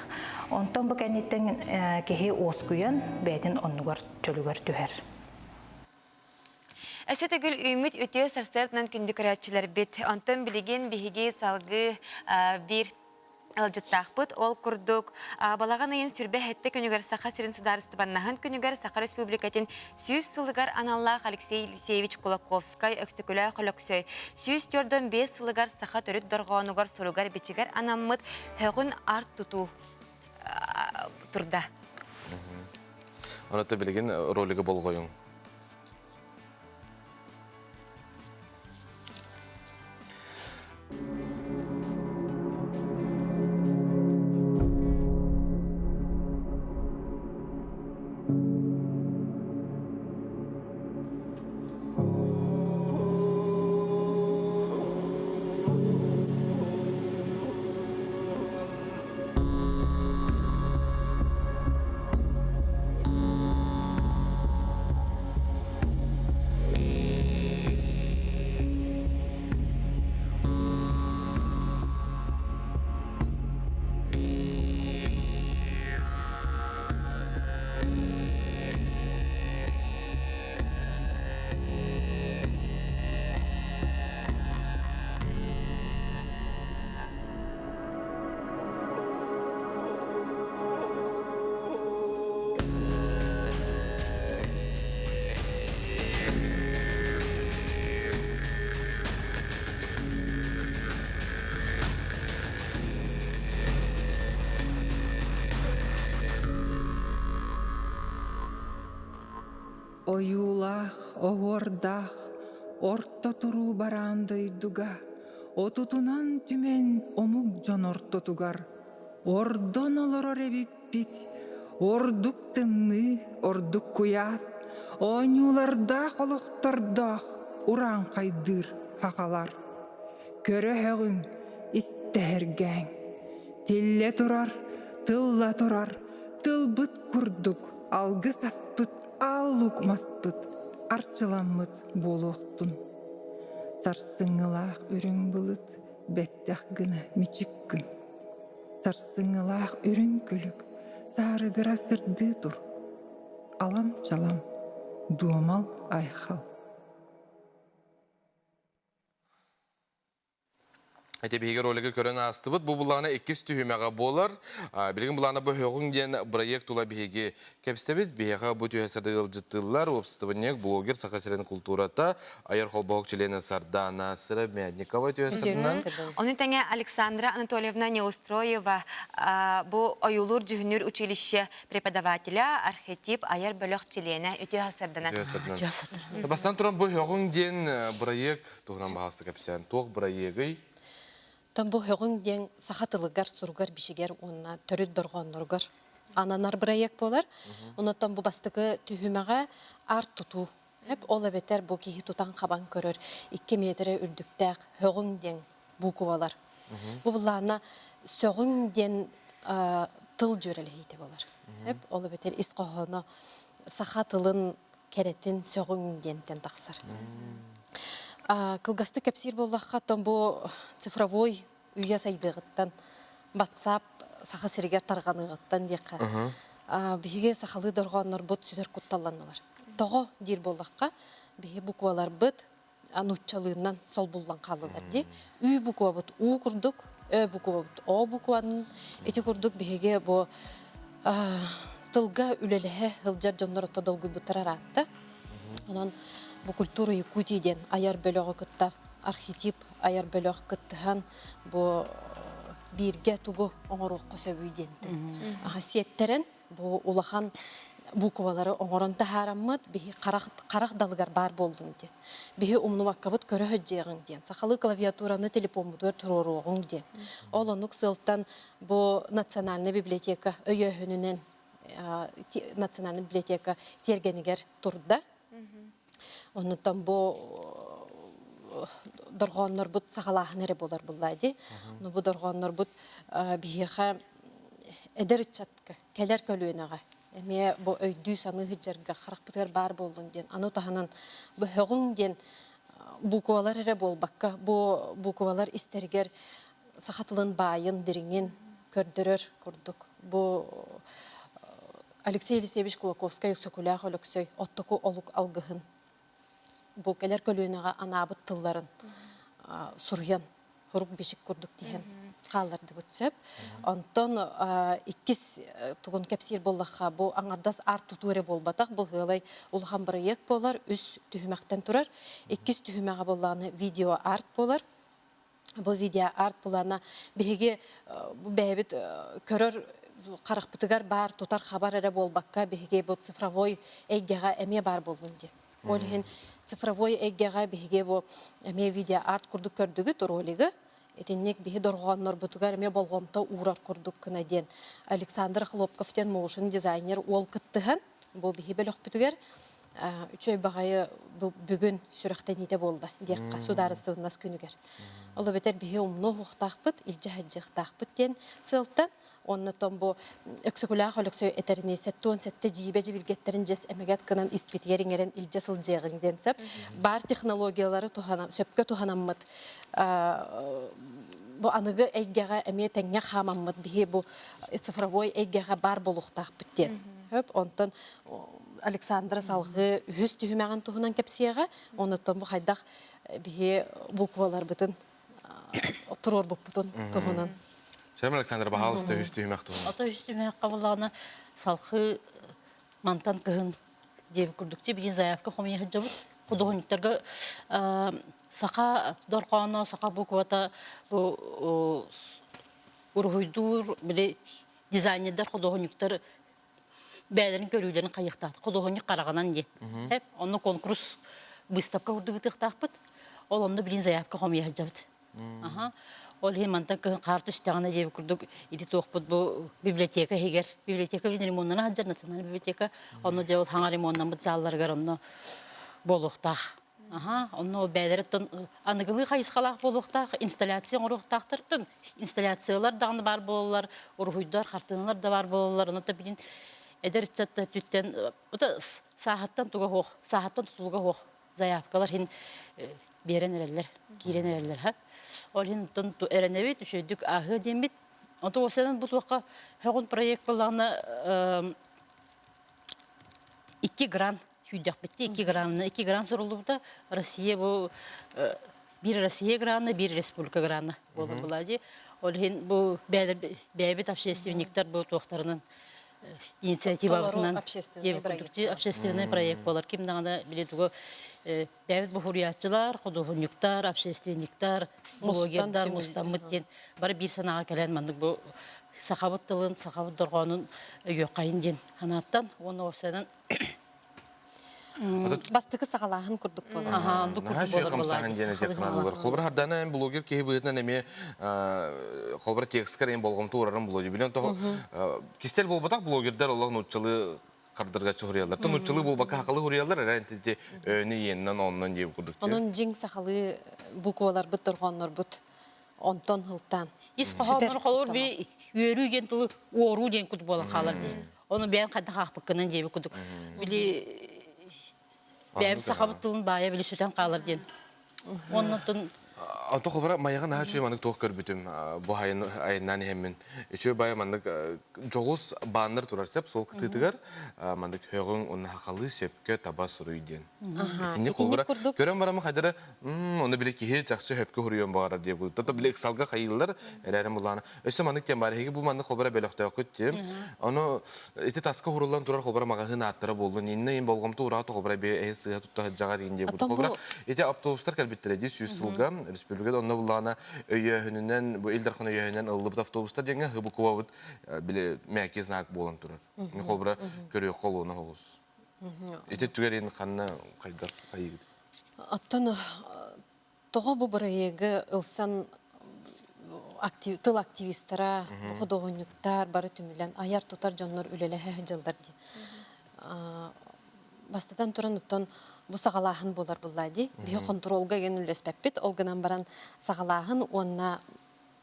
Онтон бу кэнниттэн киһи уоскуйан бэйэтин оннугар чөлүгэр түһэр. Өссө төгүл үүммүт үтүө сарсыарданан күндү көрөөччүлэрбит. Онтон билигин биһиги салгыы биир ыалдьыттаахпыт. Ол курдук, балаҕан ыйын сүрбэ сэттэ күнүгэр Саха сирин судаарыстыбаннаһын күнүгэр Саха Республикатын 100 сылыгар аналлаах Алексей Елисеевич Кулаковскай Өксөкүлээх Өлөксөй 145 сылыгар саха төрүт дорҕоонугар суругар-бичигэр анаммыт һөҕүн арт тутуу турда. Онон билигин ролигы болҕойуҥ. Ойуулаах, оһуордаах, орто туруу бараан дойдуга отутунан түмэн омук дьон ортотугар ордон олорор эбиппит. Ордук тымныы, ордук куйаас, оонньуулардаах олохтордоох урааҥхайдыыр хахалар. Көрө-һөҕүҥ, истэһэргээҥ. Тиллэ турар, тылла турар, тылбыт курдук алгыс аспыт аал-луук маспыт арчыламмыт буолуохтун. Сарсыҥҥылаах үрүҥ былыт бэттэх гына мичик гын. Сарсыҥҥылаах үрүҥ күлүк саарыгыра сырдыы тур. Алам-чалам, дуомал айхал. Эти биһиги ролигы көрөн аастыбыт. Бу булаана иккис түһүмэҕэ буолар. Билигин булаана бу һөҕүҥ диэн проект тула биһиги кэпсэбит. Биһиэхэ бу түһэ сырдык ыалдьыттыыллар. Уопсастыбанньык, блогер, Саха сирин култуурата, айар холбоһук чилиэнэ Сардаана Сыровмядникова түһэ сырдынан. Ону тэҥэ Александра Анатольевна Неустроева бу ойуулуур-дьүһүннүүр училище преподавателя, архетип айар бөлөх чилиэнэ үтүө сырдынан. Бастан туран бу һөҕүҥ диэн проект туһунан баһаалыста кэпсээн. Туох бырайыагый? Тон бу һөҕүҥ диэн саха тылыгар, суругар, бичигэр уонна төрүт дорҕоонноругар ананар бырайыак буолар. Онуттан бу бастакы түһүмэҕэ арт тутуу. Эп ол эбэтэр бу киһи тутан-хабан көрөр 2 миэтэрэ үрдүктээх һөҕүҥ диэн буукубалар. Бу былаана сөҕүҥ диэн тыл дьүөрэлэһиитэ буолар. Эп ол эбэтэр ис хоһооно саха тылын кэрэтин сөҕүҥ диэнтэн тахсар. Кылгастык кэпсиир буоллахха, оттон бу цифровой үйэ сайдыаҕыттан WhatsApp Саха сиригэр тарҕаныаҕыттан диэххэ, биһиги сахалыы дорҕооннорбут сүтэр кутталланнылар. Тоҕо диир буоллахха, биһи букваларбыт нууччалыынан солбуллан хааллылар дии. Ү буквабыт У курдук, Ö буквабыт О букванын ити курдук биһиги бу тылга үлэлэһэ сылдьар дьоннор отто долгуйбуттара ыраатта. Онон бу культура Якутии диэн айар бөлөҕү кытта архетип айар бөлөх кыттыһан бу бииргэ тугу оҥоруохха сөбүй диэнтэн сиэттэрэн бу улахан буквалары оҥорон таһаараммыт биһи харах, харах далыгар баар буоллун диэн. Биһи умнубаккабыт көрө сылдьыаҕыҥ диэн. Сахалыы клавиатураны телефоммутугар туруоруоҕуҥ диэн. Ол оннук сыалтан бу национальнай библиотека өйөөһүнүнэн национальнай библиотека тиэргэнигэр турда. Оннуттан бу дорҕооннорбут саҕалааһын эрэ буолар буллаа дии. Ну бу дорҕооннорбут биһиэхэ эдэр ыччатка, кэлэр көлүөнэҕэ эмиэ бу өйдүү-саныы сылдьарга харахпытыгар баар буоллун диэн, аны таһынан бу һөҕүҥ диэн буквалар эрэ буолбакка, бу буквалар истэригэр саха тылын баайын, дириҥин көрдөрөр курдук. Бу Алексей Елисеевич Кулаковскай Өксөкүлээх Өлөксөй оттоку олук алгыһын бу кэлэр көлүөнэҕэ анаабыт тылларын суруйан сурук-бичик курдук тиһэн хааллардыбыт сөп. Онтон иккис тугун кэпсиир буоллахха, бу аҥардас арт тутуу эрэ буолбатах, бу ыалай улахан бырайыак буолар, үс түһүмэхтэн турар. Иккис түһүмэҕэ буоллаҕына видео-арт буолар. Бу видео-арт былаана биһиги бэйэбит көрөр харахпытыгар баар тутар хабар эрэ буолбакка, биһиги бу цифровой эйгэҕэ эмиэ баар буоллун диэн. Ол иһин цифровой эйгэҕэ биһиги бу эмиэ видео-арт курдук көрдүгүт ролигы. Итинник биһи дорҕооннорбутугар эмиэ болҕомто уурар курдук гына диэн Александр Хлопков диэн моушен дизайнер уол кыттыһан бу биһи бөлөхпүтүгэр үчүгэй баҕайы бүгүн сүрэхтэниитэ буолла диэххэ судаарыстыбаннас күнүгэр. Ол эбэтэр биһи умнуо уохтаахпыт, илдьэ сылдьыахтаахпыт диэн сыалтан уонна оттон бу Өксөкүлээх Өлөксөй этэринии 77 дьиибэ дьибилгэттэрин дьэс эмэгэт гынан испитигэр иҥэрэн илдьэ сылдьыаҕыҥ диэн сөп. Баар технологиялары туһана, сөпкө туһанаммыт бу аныгы эйгэҕэ эмиэ тэҥҥэ хаамаммыт биһи бу цифровой эйгэҕэ баар буолуохтаахпыт диэн. Хөп, онтон Александра салгыы үһүс түһүмэҕин туһунан кэпсиэҕэ. Онуттан бу хайдах биһи букваларбытын туруорбуппутун туһунан. Сэм Александр баһаалыста үһүс түһүмэх туһунан. Ото үһүс түһүмэххэ буоллаҕына салхыы мантан кыһын диэбит курдук билигин заявка хомуйа сылдьабыт. Худуоһунньуктарга саха дорҕооно, саха буквата бу уруһуйдуур били дизайнердар, худуоһунньуктар. бэйэлэрин көрүүлэрин хайыахтаах худуоһунньук хараҕынан диэн. Эп онно конкурс выставка курдук ыытыахтаахпыт. Ол онно билин заявка хомуйа сылдьабыт. Аха. Ол иһин мантан кыһын хаар түстэҕинэ диэбит курдук ити туохпут бу библиотека иһигэр библиотека билин ремоннана сылдьар национальный библиотека онно дьэ ол хаҥа ремоннаммыт залларыгар онно буолуохтаах. Аха, онно ол бэйэлэриттэн аныгылыы хайысхалаах буолуохтаах, инсталляция оҥоруохтаахтар. Инсталляциялар даҕаны баар буолаллар, уруһуйдар, хартыыналар да баар буолаллар. Онно билин эдэр ыччат өттүттэн сааһыттан туга суох, сааһыттан тутулуга суох заявкалар иһин биэрэн эрэллэр, киирэн эрэллэр. Ха. Ол иһин оттон эрэнэбит, үчүгэйдик ааһыа диэммит. Онтон уопсайынан бу туохха һөҕүн проект буоллаҕына 2 гран сүүрдэхпит 2 гранна 2 гран суруллубута Россия бу биир Россия грана биир республика грана буолар была дии ол иһин бу бэйэбит общественниктар бу туохтарынан инициативабытынан общественный проект буолар ким даҕаны били тугу бэйэбит бу хуруйааччылар худуоһунньуктар общественниктар блогердар мустаммыт диэн бары биир санааҕа кэлэн маннык бу сахабыт тылын сахабыт дорҕоонун өйүөххэйин диэн санааттан уонна уопсайынан Бастакы саҕалааһын курдук буолар. Наһаа үчүгэй хамсааһын диэн этиэххэ наада буолар. Холобур, Хардана эн блогер киһи быһыытынан эмиэ холобур текскэр эн болҕомто уурарын булуо. Билэн тоҕо кистэл буолбатах блогердар олох нууччалыы хардарга чуһуруйаллар. То нууччалыы буолбакка сахалыы хуруйаллар эрэ ити өөнү иэннэн оннон диэбит курдук. Онон дьиҥ сахалыы букваларбыт дорҕооннорбут онтон һылтаан. Ис хоһооннор холобур би үөрүү диэн тылы уоруу диэн кут буолан хаалар дии. Ону бэйэн хайдах аахпыккынан диэбит курдук. Били бэйэм сахабыт тылын баайа били сүтэн хаалар диэн. Оннотон Онто холбора майаҕа наһаа үчүгэй маннык туох көрбүтүм бу айаннаан иһэммин. Үчүгэй баайа маннык дьоҕус бааннар турар сөп суол кытыытыгар маннык һөҕүҥ уонна хахалыы сөпкө таба суруй диэн. Итинник холбора көрөн барамы хайдара оны били киһи чахчы хөпкө хуруйуон баҕарар диye бу. Тото били ыксалга хайыыллар эрээрин булаана. Өссө маннык тем бар эһиги бу маннык холбора бөлөхтөөхкүт тем. Ону ити таска хуруллан турар холбора маҕаһыын ааттара буоллун. Инна им болҕомто ураата холбора бе эһи сыыһа тутта сылдьаҕа диин диye бу. Холбора ити автобустар кэлбиттэрэ дии сүүс сылга республикада онно буллаана өйөөһүнүнэн бу Ил Дархан өйөөһүнэн ыллыбыт автобустар диэҥҥэ хыбыкубабыт били мээки знак буолан турар. Холбора көрүөх холуона хоҕус. Ити түгэрин ханна хайдах хайыгыт? Оттон тоҕо бу бырайыагы ылсан тыл активистара, худуоһунньуктар бары түмүлэн айар-тутар дьоннор үлэлэһэ сылдьаллар дии. Бастатан туран оттон бу саҕалааһын буолар буллаа дии. Биһи хонтуруолга игин үлэлэспэппит, ол гынан баран саҕалааһын уонна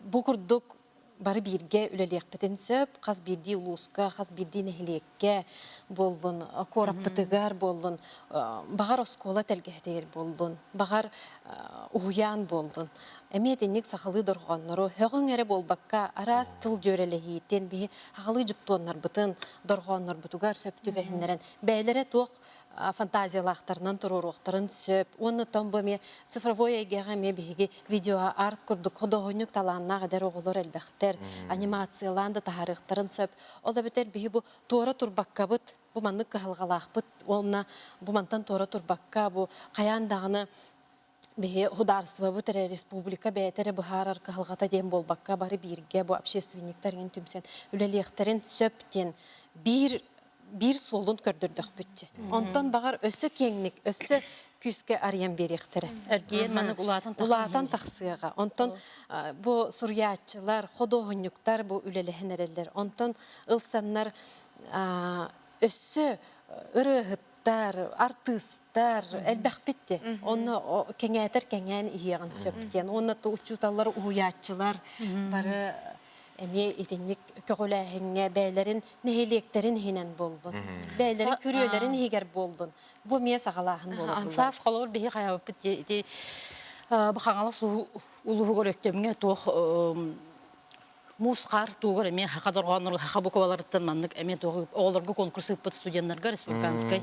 бу курдук бары бииргэ үлэлиэхпитин сөп. Хас биирдии улууска, хас биирдии нэһилиэккэ буоллун, куораппытыгар буоллун, баҕар оскуола тэлгэһэтигэр буоллун, баҕар уһуйаан буоллун. Эмиэ итинник сахалыы дорҕооннору һөҕүҥ эрэ буолбакка, араас тыл дьүөрэлэһиитин, биһи сахалыы дьуптуоннарбытын, дорҕооннорбутугар сөп түбэһиннэрэн, бэйэлэрэ туох фантазиялаахтарынан туруоруохтарын сөп. Уонна оттон бу эмиэ цифровой эйгэҕэ эмиэ биһиги видеоарт курдук худуоһунньук талааннаах эдэр оҕолор элбэхтэр, анимациялаан да таһаарыахтарын сөп. Ол эбэтэр биһи бу туора турбаккабыт, бу маннык кыһалҕалаахпыт уонна бу мантан туора турбакка бу хайаан даҕаны биһи судаарыстыбабыт эрэ республика бэйэтэ эрэ быһаарар кыһалҕата диэн буолбакка бары бииргэ бу общественниктар иҥин түмсэн үлэлиэхтэрин сөп диэн биир биир суолун көрдөрдөхпүтчэ. Онтон баҕар өссө киэҥник, өссө күүскэ арыйан биэриэхтэрэ. Эргийэн маннык улаатан улаатан тахсыаҕа. Онтон бу суруйааччылар, худуоһунньуктар бу үлэлэһэн эрэллэр. Онтон ылсаннар өссө ырыаһыттар, артыыстар элбэхпит де. Онно кэҥээтэр кэҥээн иһиэҕин сөп диэн. Уонна учууталлар, уһуйааччылар бары эмиэ итинник көҕүлээһиҥҥэ бэйэлэрин нэһилиэктэрин иһинэн буоллун, бэйэлэрин күрүөлэрин иһигэр буоллун. Бу эмиэ саҕалааһын буолар. Саас холобур биһи хайабыппыт ити бу Хаҥалас улууһугар Өктөмҥө туох муус хаар туугар эмиэ хаха дорҕооннорго хаха букваларыттан маннык эмиэ туох оҕолорго конкурс ыыппыт студеннарга республиканскай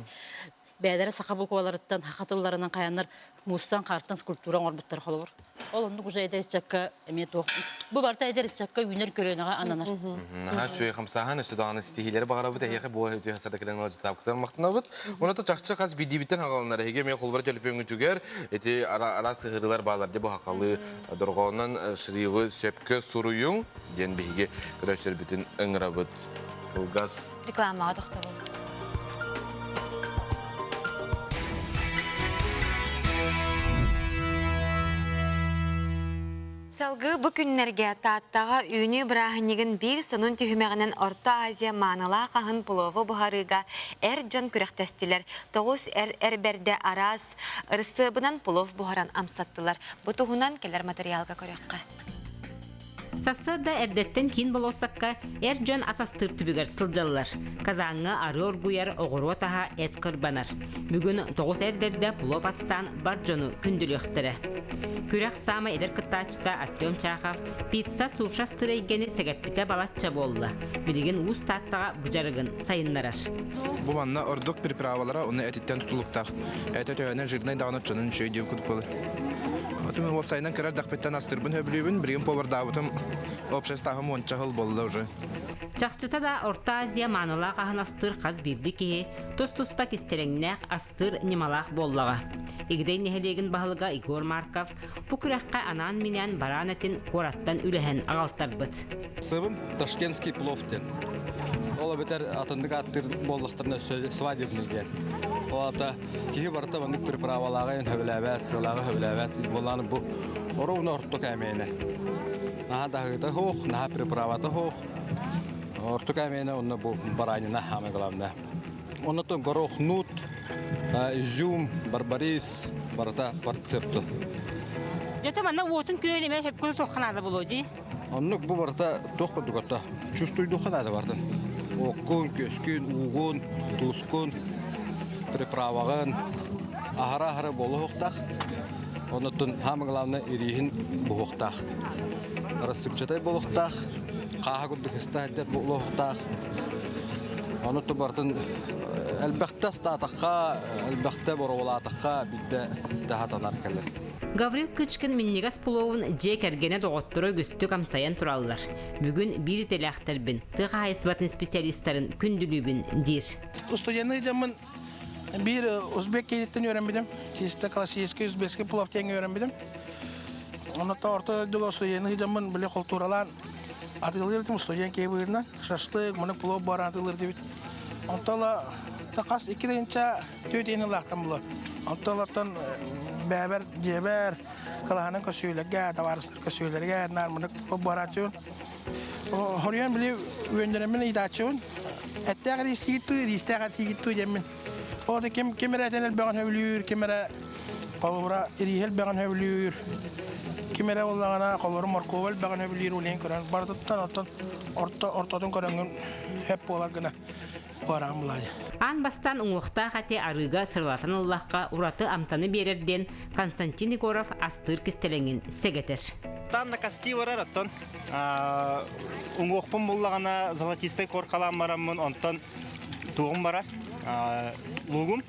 бэйэлэрэ саха букваларыттан саха тылларынан хайаннар муустан хаартан скульптура оҥорбуттар холобур ол оннук уже эдэр ыччакка эмиэ туох бу барыта эдэр ыччакка үүнэр көлүөнэҕэ ананар Наһаа үчүгэй хамсааһын өссө даҕаны ситиһиилэри баҕарабыт эһиэхэ бу үтүө сарда кэлэн ыалдьытаабыккытыгар махтанабыт. Уонна чахчы хас биирдиибиттэн хаҕаланар эһиги эмиэ холбор төлөпүөҥҥүтүгэр ити араас сыһыарыылар баалар дии бу хахалыы дорҕоонунан шрифы сөпкө суруйуҥ диэн биһиги көрөөччүлэрбитин ыҥырабыт. Кылгас Рекламаҕа тохтобул. Салгыы бу күннэргэ Тааттаҕа үүнүү бырааһынньыгын биир сонун түһүмэҕинэн Орто Азия маанылаах аһын плову буһарыыга эр дьон күрэхтэстилэр. Тоҕус эр эр бэрдэ араас ырысыабынан плов буһаран амсаттылар. Бу туһунан кэлэр материалга көрүөххэ. Сарсыарда эрдэттэн киин болуоссакка эр дьон ас астыыр түбүгэр сылдьаллар. Казаҥҥа арыы оргуйар, оҕуруот аһа, эт кырбанар. Бүгүн тоҕус эр бэрдэ плов астаан бар дьону күндүлүөхтэрэ. Күрэх саамай эдэр кыттааччыта Артем Чахов пицца суша астыыр эйгэни сэгэппитэ балачча буолла. Билигин Уус Тааттаҕа бу дьарыгын сайыннарар. Бу манна ордук приправалара уонна этиттэн тутулуктаах. Этэ төһөнөн жирнай даҕаны оччонон үчүгэй диэн курдук буолар. Оту уопсайынан кыра эрдэхпиттэн астыырбын сөбүлүүбүн. Билигин повардаабытым общай стаһым уонча сыл буолла уже. Чахчыта да Орто Азия маанылаах аһын астыыр хас биирдии киһи тус-туспа кистэлэҥнээх астыыр ньымалаах буоллаҕа. Игидэй нэһилиэгин баһылыга Егор Марков бу күрэххэ анаан-минээн бараан этин куораттан үлэһэн аҕалтарбыт. Сыбым ташкентский плов диэн. Ол эбэтэр атыннык ааттыыр буоллахтарына өссө свадебный диэн. Ол аата киһи барыта маннык приправалааҕы хөбүлээбэт, сыалааҕы хөбүлээбэт буоллааны бу ровно орто кээмэйинэн. Наһаа даһыыта суох, наһаа приправата суох. Орто кээмэйинэн онно бу баранина самое главное. Оннотон горох нут, изюм, барбарис барыта по рецепту. Дьэ манна уотун күөн эмэ сөпкө туохха наада буолуо дии. Оннук бу барыта туох курдук отто чувствуйдуохха наада бартын. Оккун, күөскүн, уугун, туускун, приправаҕын аһара-аһара буолуохтаах. Оннуттан самое главное ирииһин буһуохтаах. Рассыпчатай буолуохтаах, хааһа курдук ыста сылдьар буолуохтаах. Ону барытын элбэхтэ астаатахха, элбэхтэ боруобалаатахха биирдэ даһатанар кэлэр. Гаврил Кычкин минньигэс пловун дьиэ кэргэнэ доҕотторо үгүстүк амсайан тураллар. Бүгүн биир идэлээхтэрбин, тыа хаһаайыстыбатын специалистарын күндүлүүбүн диир. Студенный дьаммын биир узбек киһиттэн үөрэммитим. Чисто классический узбекский плов диэҥҥэ үөрэммитим. Онно орто дойдуга студенный дьаммын били култууралаан атыылыыр этим студент киһи быһыытынан шашлык, муну плов баран атыылыыр дибит. Онтон тахас 2 түөт ылаахтан була. Онтон олортон бэбэр, дьиэбэр, кылаһанан көсүүлэргэ, табаарыстар көсүүлэргэ наар муну плов барааччыбын. Хоруйан били үөннэрэммин ыйытааччыбын. Эттээх иристиигит туу, иристээх этиигит туу диэммин. Ол ким ким эрэ этэн элбэҕин сөбүлүүр, ким эрэ холобура ирииһэ элбэҕин сөбүлүүр, ким эрэ буоллаҕына холобура моркуоба элбэҕин сөбүлүүр улейн көрөн барытыттан оттон орто ортотун көрөҥҥүн сөп буолар гына бараан булаайа. Аан бастаан уҥуохтаах эти арыыга сырылатан ыллахха ураты амтаны биэрэр диэн Константин Егоров астыыр кистэлэҥин сэгэтэр. Танна кости барар оттон уҥуохпун буллаҕына золотистай коркалаан бараммын онтон туоҕум барар луугум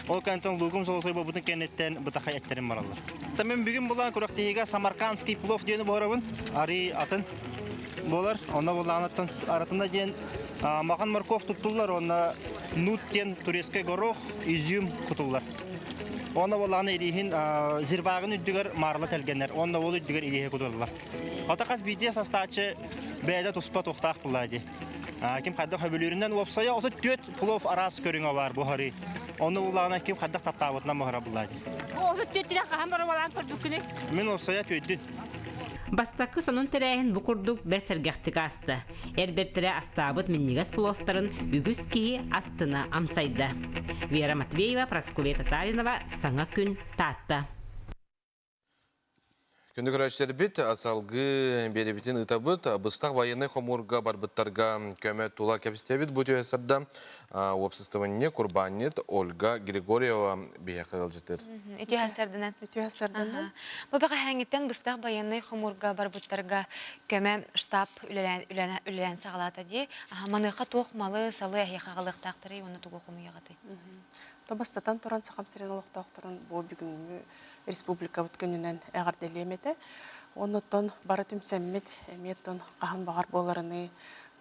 ол кэнниттэн луугум золотой буолбутун кэнниттэн бытахай эттерим бараллар. Мен бүгүн булан күрэхтэһиигэ самаркандский плов диэни буһарабын арыы атын буолар онно буллаҕынаттан аратына диэн махан морковь туттуллар уонна нут диэн турецкай горох изюм кутуллар Онно буоллаҕына ирииһин зирвагын үрдүгэр маарла тэлгэнэр, уонна ол үрдүгэр ирииһи кутуллар. Ото хас биирдии састааччы бэйэтэ туспа туохтаах буоллаа дии. Ким хайдах хөбүлүүрүнэн уопсайа 34 плов араас көрүҥэ баар буһарыы. Ону буллаҕына ким хайдах таптаабытынан буһара буоллаа дии. 34 тирэх хаһан боруобалаан көрбүккүнүй? Мин уопсайа түөйдүн. Бастакы сонун тэрээһин бу курдук бэрт сэргэхтик ааста. Эр бэртэрэ астаабыт минньигэс пловтарын үгүс киһи астына амсайда. Вера Матвеева, Прасковья Татаринова, Саҥа күн, Таатта. Күндү көрөөччүлэрбит, салгыы биэрэбитин ыытабыт. Быстах военнай хомуурга барбыттарга көмө тула кэпсэтэбит. Бу түһэ уопсастыбанньык, курбаанньыт Ольга Григорьева биһиэхэ ыалдьытыр. Үтүө сарданан. Үтүө сарданан. Бу бэҕэһээҥҥиттэн быстах байыаннай хомуурга барбыттарга көмө штаб үлэлээн саҕалаата дии. Маныаха туох малы-салы эһиэхэ аҕалыахтаахтарый уонна тугу хомуйаҕытый? То бастатан туран Сахам сирин олохтоохторун бу бүгүҥҥү республикабыт күнүнэн эҕэрдэлиэм этэ. Оннуттан бары түмсэммит, эмиэ оттон хаһан баҕар буоларыныы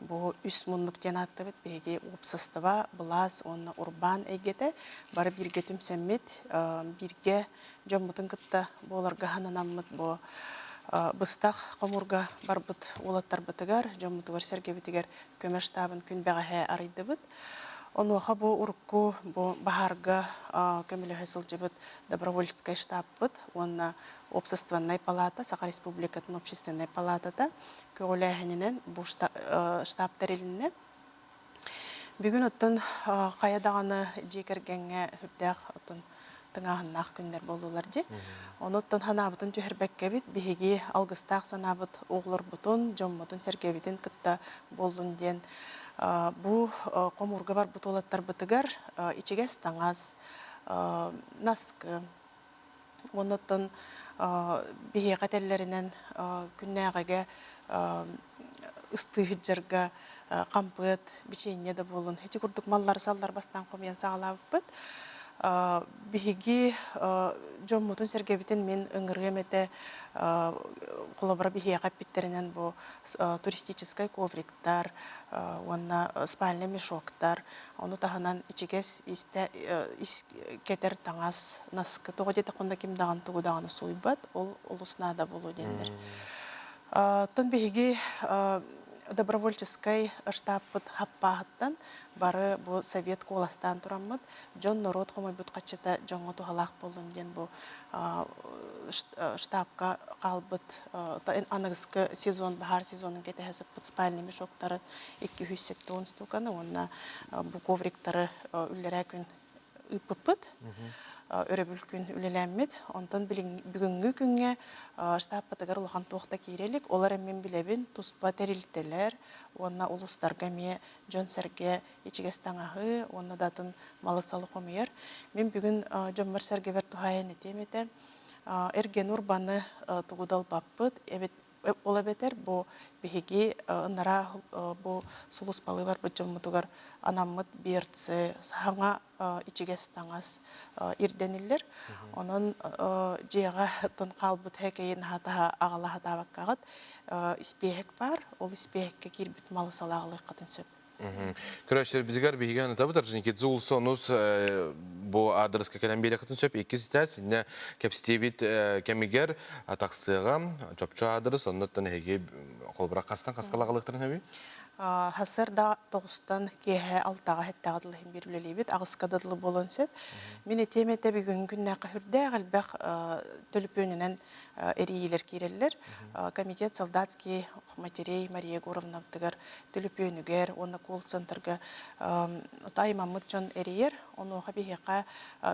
бу үс муннук диэн ааттабыт биһиги уопсастыба, былаас уонна урбаан эйгэтэ бары бииргэ түмсэммит, бииргэ дьоммутун кытта буоларга сананаммыт бу быстах хомуурга барбыт уолаттарбытыгар, дьоммутугар-сэргэбитигэр көмө штабын күн бэҕэһээ арыйдыбыт. Онуоха бу урукку бу баһаарга көмөлөһө сылдьыбыт добровольческай штабпыт уонна Общественнай палата, Саха Республикатын Общественнай палатата көҕүлээһининэн бу штаб тэрилиннэ. Бүгүн оттон хайа даҕаны дьиэ кэргэҥҥэ сүрдээх оттон тыҥааһыннаах күннэр буоллулар дии. Онуттан санаабытын түһэрбэккэбит биһиги алгыстаах санаабыт оҕолорбутун, дьоммутун-сэргэбитин кытта буоллун диэн бу хомуурга барбыт уолаттарбытыгар ичигэс таҥас, наскы, Оннуттан биһиэхэ этэллэринэн күннээҕигэ ыстыы сылдьарга хампыат, бичиэнньэ да буоллун ити курдук маллары-саллары бастаан хомуйан саҕалаабыппыт. Биһиги дьоммутун-сэргэбитин мин ыҥырыам этэ холобура биһиэхэ эппиттэринэн бу туристическай ковриктар уонна спальный мешоктар Ону таһынан ичигэс истэ ис кэтэр таҥас, наскы тоҕо диэтэххинэ ким даҕаны тугу даҕаны сууйбат, ол олус наада буолуо диэннэр. Оттон биһиги добровольческай штабпыт хаппааһыттан бары бу совет куоластаан тураммыт, дьон норуот хомуйбут хаччыта дьоҥҥо туһалаах буоллун диэн бу штабка хаалбыт аныгыскы сезон баһаар сезонун кэтэһэ сыппыт спальный мешоктары 270 штуканы уонна бу ковриктары үллэрээ күн ыыппыппыт. Өрөбүл күн үлэлээммит. Онтон бүгүҥҥү күҥҥэ штабпытыгар улахан туох да киирэ илик. Ол эрэн мин билэбин, туспа тэрилтэлэр уонна улуустарга эмиэ дьон-сэргэ ичигэс таҥаһы уонна да атын малы-салы хомуйар. Мин бүгүн дьоммор-сэргэбэр туһаайан этиэм этэ. Эргэн урбаны тугу да ылбаппыт. Ол эбэтэр бу биһиги ынараа бу сулууспалыы барбыт дьоммутугар анаммыт берцы, саҥа ичигэс таҥас ирдэниллэр. Онон дьиэҕэ тон хаалбыт хэкэйин хатаһа аҕала хатаабаккаҕыт испиэһэк баар, ол испиэһэккэ киирбит малы салааҕылыаххытын сөп. Көрөөччүлэрбитигэр биһиги анатабыт Орджоникидзе уулусса онус бу аадырыска кэлэн биэриэххитин сөп. Иккис этээс иннэ кэпсэтиибит кэмигэр тахсыаҕа. Чопчу аадырыс, оннуттан эһиги холобура хастан хаска лаҕалыахтарын сөбүй? Сарсыарда тоҕустан киэһэ алтаҕа сэттэҕэ дылы иһин биир үлэлиибит, аҕыска да дылы буолуон сөп. Мин этиэм этэ бүгүҥҥү күннээххэ сүрдээх элбэх төлөпүөнүнэн эрийиилэр киирэллэр. Комитет солдатский матерей Мария Егоровнабытыгар төлөпүөнүгэр уонна колл-центрга аймаммыт дьон эрийэр. Онуоха биһиэхэ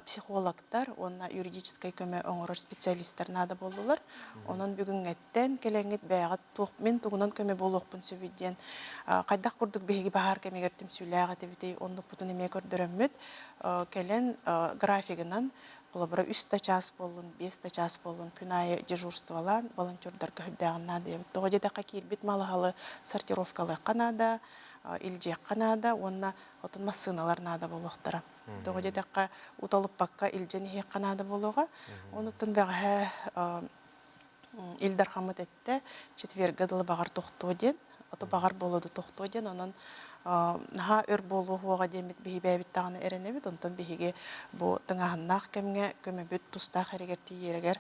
психологтар уонна юридическай көмө оҥорор специалистар наада буоллулар. Онон бүгүҥҥэттэн кэлэҥҥит бэйэҕит туох мин тугунан көмө буолуохпун сөбүй диэн хайдах курдук биһиги баһаар кэмигэр түмсүүлээх этибитий оннукпутун эмиэ көрдөрөммүт кэлэн графигынан Холобура, үс да чаас буоллун, биэс да чаас буоллун, күн аайы дежурстволаан, волонтердарга үрдээҕин наада диэбит. Тоҕо диэтэххэ, киирбит малаһалы сортировкалыахха наада, илдьиэххэ наада уонна отун массыыналар наада буолуохтара. Тоҕо диэтэххэ, уталыппакка илдьэн иһиэххэ наада буолуоҕа. Онуттан бэҕэһээ Ил Дархаммыт эттэ, четвергэ дылы баҕар тохтуо диэн, ото баҕар буолуо да тохтуо диэн, онон наһаа өр буолуо суоҕа диэммит биһи бэйэбит даҕаны эрэнэбит, онтон биһиги бу тыҥааһыннаах кэмҥэ көмөбүт тустаах эригэр тиийэригэр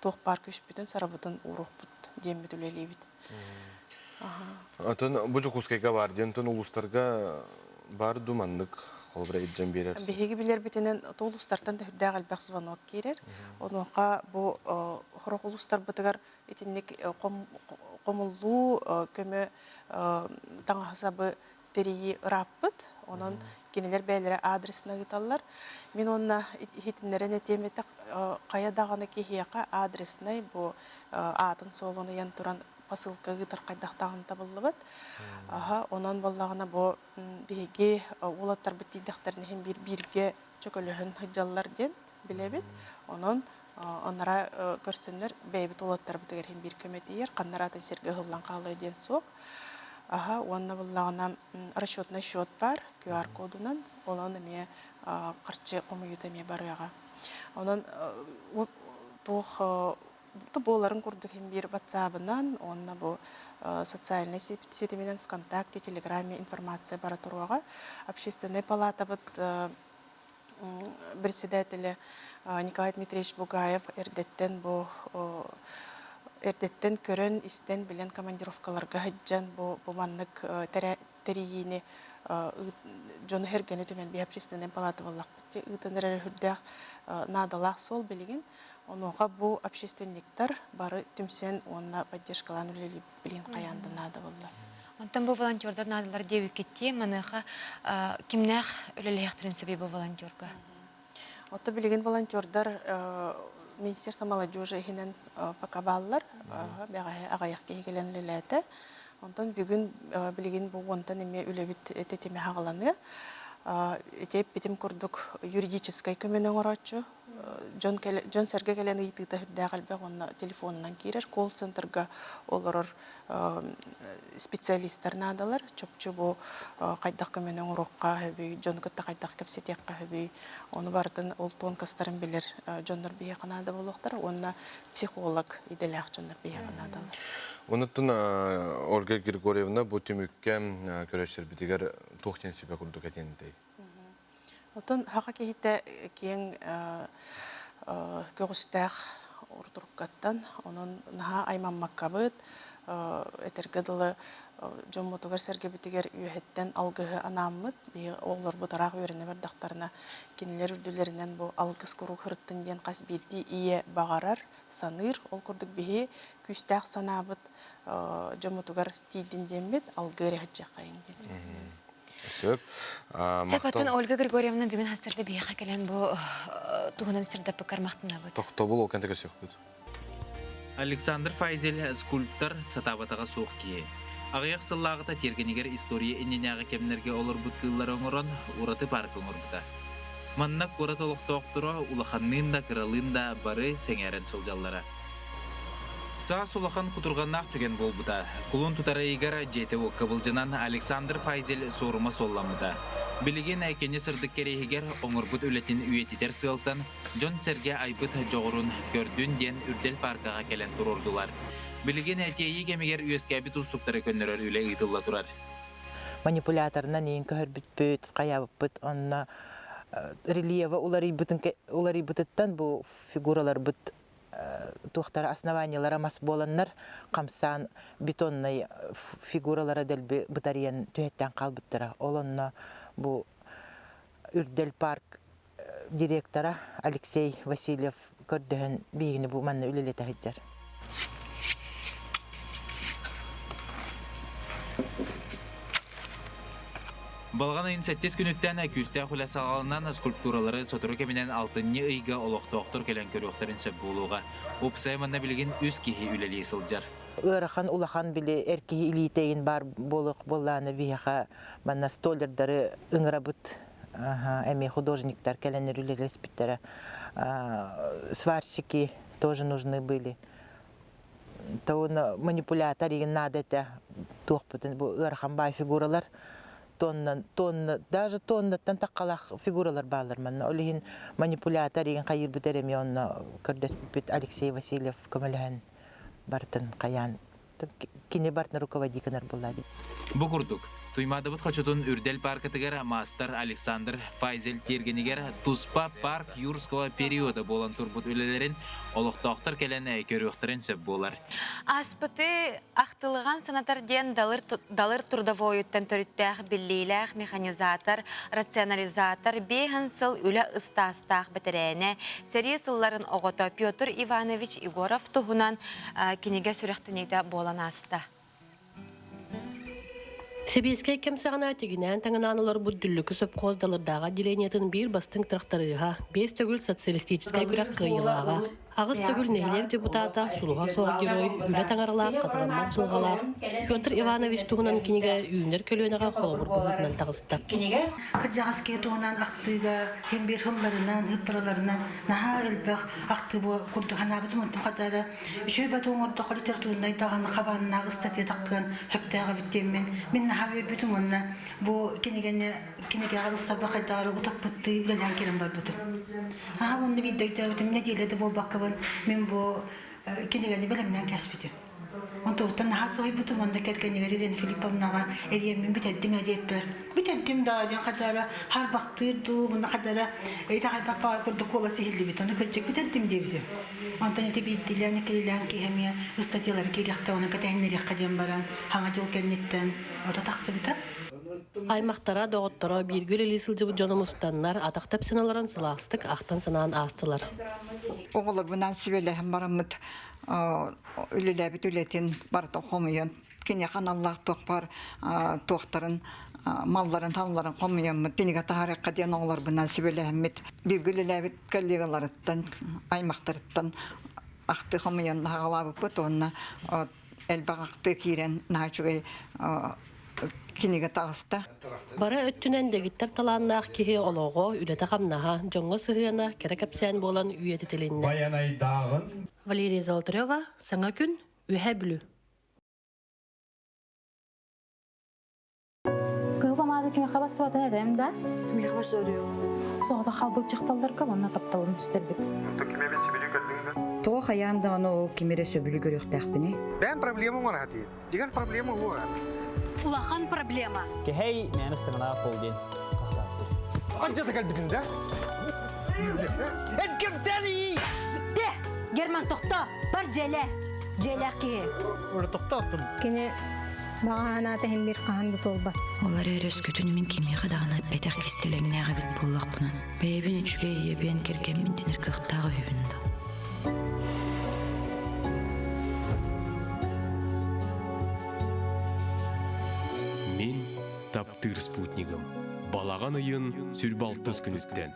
туох баар күүспүтүн, сарабытын ууруохпут диэммит үлэлиибит. Отон бу Дьокуускайга баар диэн, онтон улуустарга бар дуу маннык холобура илдьэн биэрэр? Биһиги билэрбитинэн улуустартан да сүрдээх элбэх звонок киирэр. Онуоха бу сорох улуустарбытыгар итинник хомуллуу көмө таҥаһы-сабы тэрийии ырааппыт. Онон кинилэр бэйэлэрэ адресына ыыталлар. Мин уонна иһитиннэрэн этиэм этэ, хайа даҕаны киһиэхэ адреснай бу аатын-суолун ыйан туран посылка ыытар хайдах даҕаны табыллыбат. Аха, онон буоллаҕына бу биһиги уолаттарбыт тиийдэхтэринэ иһин биир бииргэ чөкөлөһөн сылдьаллар диэн билэбит. Онон оннара көрсөннөр бэйэбит уолаттарбытыгар иһин биир көмө тиийэр, ханна атын сиргэ ыһыллан хаалыа диэн суох. Аха, уонна буоллаҕына расчетный счет баар QR-кодунан, онон эмиэ харчы хомуйуута эмиэ барыаҕа. Онон туох буоларын курдук иһин биир ватсабынан уонна бу социальнай ситиминэн ВКонтакте, Телеграме информация бара туруоҕа. Общественнай палатабыт председателэ Николай Дмитриевич Бугаев эрдэттэн бу эрдэттэн көрөн, истэн, билэн командировкаларга сылдьан бу, бу маннык тэрийиини дьону сэргэни түмэн биһи общественнай палата буоллахпыт ыытан эрэр үрдээх наадалаах суол билигин. Онуоха бу общественниктар бары түмсэн уонна поддержкалаан үлэлиир билигин хайаан да наада буолла. Онтон бу волонтердар наадалар диэбиккиттии маныаха кимнээх үлэлэһиэхтэрин сөбүй бу волонтерга? Ото билигин волонтердар Министерство молодежи иһинэн пока бааллар. Бэҕэһээ аҕыйах киһи кэлэн үлэлээтэ. Онтон бүгүн билигин бу уонтан эмиэ үлэбит тэтимэ хаҕаланыа. Ити эппитим курдук юридическай көмөнү оҥорооччу дьон дьон-сэргэ кэлэн ыйытыыта сүрдээх элбэх уонна телефонунан киирэр колл-центрга олорор специалистар наадалар. Чопчу бу хайдах көмөнү оҥоруохха сөбүй, дьону кытта хайдах кэпсэтиэххэ сөбүй, ону барытын ол тонкостарын билэр дьоннор биһиэхэ наада буолуохтара уонна психолог идэлээх дьоннор биһиэхэ наадалар. Онуттан Ольга Григорьевна бу түмүккэ көрөччөрбүтүгэр туох диэн сүбэ курдук этиэнтэй? Оттон саха киһитэ киэҥ көҕүстээх урутуруккаттан, онон наһаа аймаммаккабыт, этэргэ дылы дьоммутугар-сэргэбитигэр үөһэттэн алгыһы анааммыт, биһиги оҕолорбут ыраах үөрэнэ бардахтарына, кинилэр үрдүлэринэн бу алгыс куруук сырыттын диэн хас биирдии ийэ баҕарар, саныыр. Ол курдук биһи күүстээх санаабыт дьоммутугар тиийдин диэммит алгыыр иһитчэххэйин диэн. Сөп. Сөп, оттон Ольга Григорьевна бүгүн хастарда биһиэхэ кэлэн бу туһунан сырдаппыккар махтанабыт. Тохтобул ол кэнтэ көрсүөхпүт. Александр Файзель скульптор сатаабатаҕа суох киһи. Аҕыйах сыллааҕыта тиэргэнигэр история иннинээҕи кэмнэргэ олорбут кыыллары оҥорон, ураты парка оҥорбута. Манна куорат олохтоохторо улаханныын да кыралыын да бары сэҥээрэн сылдьаллара. Саас улахан кутурҕаннаах түгэн буолбута. Кулун тутар ыйыгар дьиэтэ-уокка былдьанан Александр Файзель суорума суолламмыта. Билигин кини сырдык кэриэһигэр оҥорбут үлэтин үйэтитэр сыалтан дьон-сэргэ айбыт дьоҕурун көрдүн диэн Үрдэл пааркаҕа кэлэн туруордулар. Билигин тиэйии кэмигэр үөскээбит уустуктары көннөрөр үлэ ыытылла турар. Манипуляторынан иин көһөрбүппүт, хайаабыппыт онно рельева уларыйбытыттан бу фигураларбыт туохтара основаниелара мас буоланнар хамсаан бетоннай фигуралара дэлби бытарыйан түһэттээн хаалбыттара. Ол онно бу Үрдэл парк директора Алексей Васильев көрдөһөн биһигини бу манна үлэлэтэ сылдьар. Балаҕан ыйын сэттис күнүттэн күүстээх үлэ саҕаланан скульптуралары сотору кэминэн алтынньы ыйга олохтоохтор кэлэн көрүөхтэрин сөп буолуоҕа. Уопсайа манна билигин үс киһи үлэлии сылдьар. Ыарахан улахан били эр киһи илиитэйин баар буолуох буоллааны биһиэхэ манна столердары ыҥырабыт эмиэ художниктар кэлэн үлэлэспиттэрэ. Сварщики тоже нужны были. Тоҕуна манипулятор игин наада этэ туохпутун бу ыарахан баай фигуралар тонна тонна даже тоннаттан таххалаах фигуралар бааллар манна ол иһин манипулятор игин хайыырбыт эрэ эмиэ онно көрдөспүппүт Алексей Васильев көмөлөһөн барытын хайаан кини барытын руководить гынар буолла Бу курдук, Туймаадабыт хочотун Үрдэл пааркатыгар маастар Александр Файзель тиэргэнигэр туспа парк юрского периода буолан турбут үлэлэрин олохтоохтор кэлэн көрүөхтэрин сөп буолар. Ааспыты ахтылҕан санатар диэн далыр, далыр трудовойуттан төрүттээх биллиилээх механизатор, рационализатор, биэһэн сыл үлэ ыстаастаах бэтэрээнэ, сэрии сылларын оҕото Петр Иванович Егоров туһунан кинигэ сүрэхтэниитэ буолан ааста. Сэбиэскэй кэм саҕана тигинээн-таҥынаан олорбут Дүллүкү сопхуос Далырдааҕы отделениетын биир бастыҥ тырахтарыыһа, биэс төгүл социалистическай күрэх кыайыылааҕа, аҕыс төгүл нэһилиэк депутата, сулуһа суох герой, үлэ таҥаралаах, хатыламмат дьылҕалаах Петр Иванович туһунан кинигэ үүнэр көлүөнэҕэ холобур быһыытынан таҕыста. Кырдьаҕас киһи туһунан ахтыыга һин биир хылларынан, ыппараларынан наһаа элбэх ахтыы курдук санаабытым онтум хата Үчүгэй батык оҥордоххо литературнай даҕаны хабааннаах ыстатыйа таххыан сөптөөх эбит диэммин мин наһаа үөрбүтүм уонна бу кинигэни кинигэҕэ ылсарба хайдах эрэ утаппыттыы үлэлээн киирэн барбытым. Аһа уонна биирдэ өйдөөбүтүм нэдиэлэ да буолбаккабын мин бу кинигэни бэлэмнээн кээспитим. Онтубуттан наһаа соһуйбутум уонна кэргэнигэр Елена Филипповнаҕа эриэммин бүтэрдим ээ диэппэр бүтэрдим даа диэн хадара харбахтыыр дуу муна хадара итэҕэйбэт курдук куолас иһиллибит ону кырдьык бүтэрдим диэбитим. Онтон ити биирдиилээн иккилээн киһи эмиэ ыстатыйалары киириэхтэ, оны кэтэһиннэриэххэ диэн баран, хаҥа дьыл кэнниттэн ото тахсыбыта. Аймахтара, доҕотторо, бииргэ үлэлии сылдьыбыт дьоно мустаннар, атах тэпсэн олорон сылаастык ахтан-санаан аастылар. Оҕолорбунаан сүбэлэһэн бараммыт үлэлээбит үлэтин барыта хомуйан киниэхэ аналлаах туох баар туохтарын малларын талларын хомуйаммыт кинигэ таһаарыахха диэн оҕолорбунаан сүбэлэһэммит бииргэ үлэлээбит коллегаларыттан аймахтарыттан ахтыы хомуйан аҕалаабыппыт уонна элбэх ахтыы киирэн наһаа үчүгэй кинигэ таҕыста. Бары өттүнэн дэгиттэр талааннаах киһи олоҕо, үлэтэ-хамнаһа, дьоҥҥо сыһыана кэрэ кэпсээн буолан үйэтитилиннэ. Байанайдааҕын Валерия Золотарева, Саҥа күн, Үөһээ Бүлүү. Кыһыл помада кимиэхэ бассыбатын этэм да? Кимиэхэ бассыарыйыл? Соҕотох хаалбыт дьахталларга уонна тапталын сүтэрбит. Тоҕо хайаан даҕаны ол ким эрэ сөбүлүү көрүөхтээхпиний? Бэйэм проблема оҥораатыы. Дигэр проблема уоҕа. Улахан проблема. Кэһэй, мээнэ ыстыҥалаах бол диэн хаһытаабыттар. Анчата кэлбитин да? Эткэмсэни! Бүттэ! Герман, тохто! Бар дьиэлээ! Дьиэлээх киһи. Ора тохтоохтум. Кини баҕа санаата иһин биир хаһан да туолбат. Ол эрээри өскөтүн мин кимиэхэ даҕаны эппэтэх кистэлэҥнээх эбит буоллахпына, бэйэбин үчүгэй ийэбиэн кэргэммин дэнэр кыахтаах үһүбүн да. Мин таптыыр спутнигым. Балаҕан ыйын сүрбалтыс күнүттэн.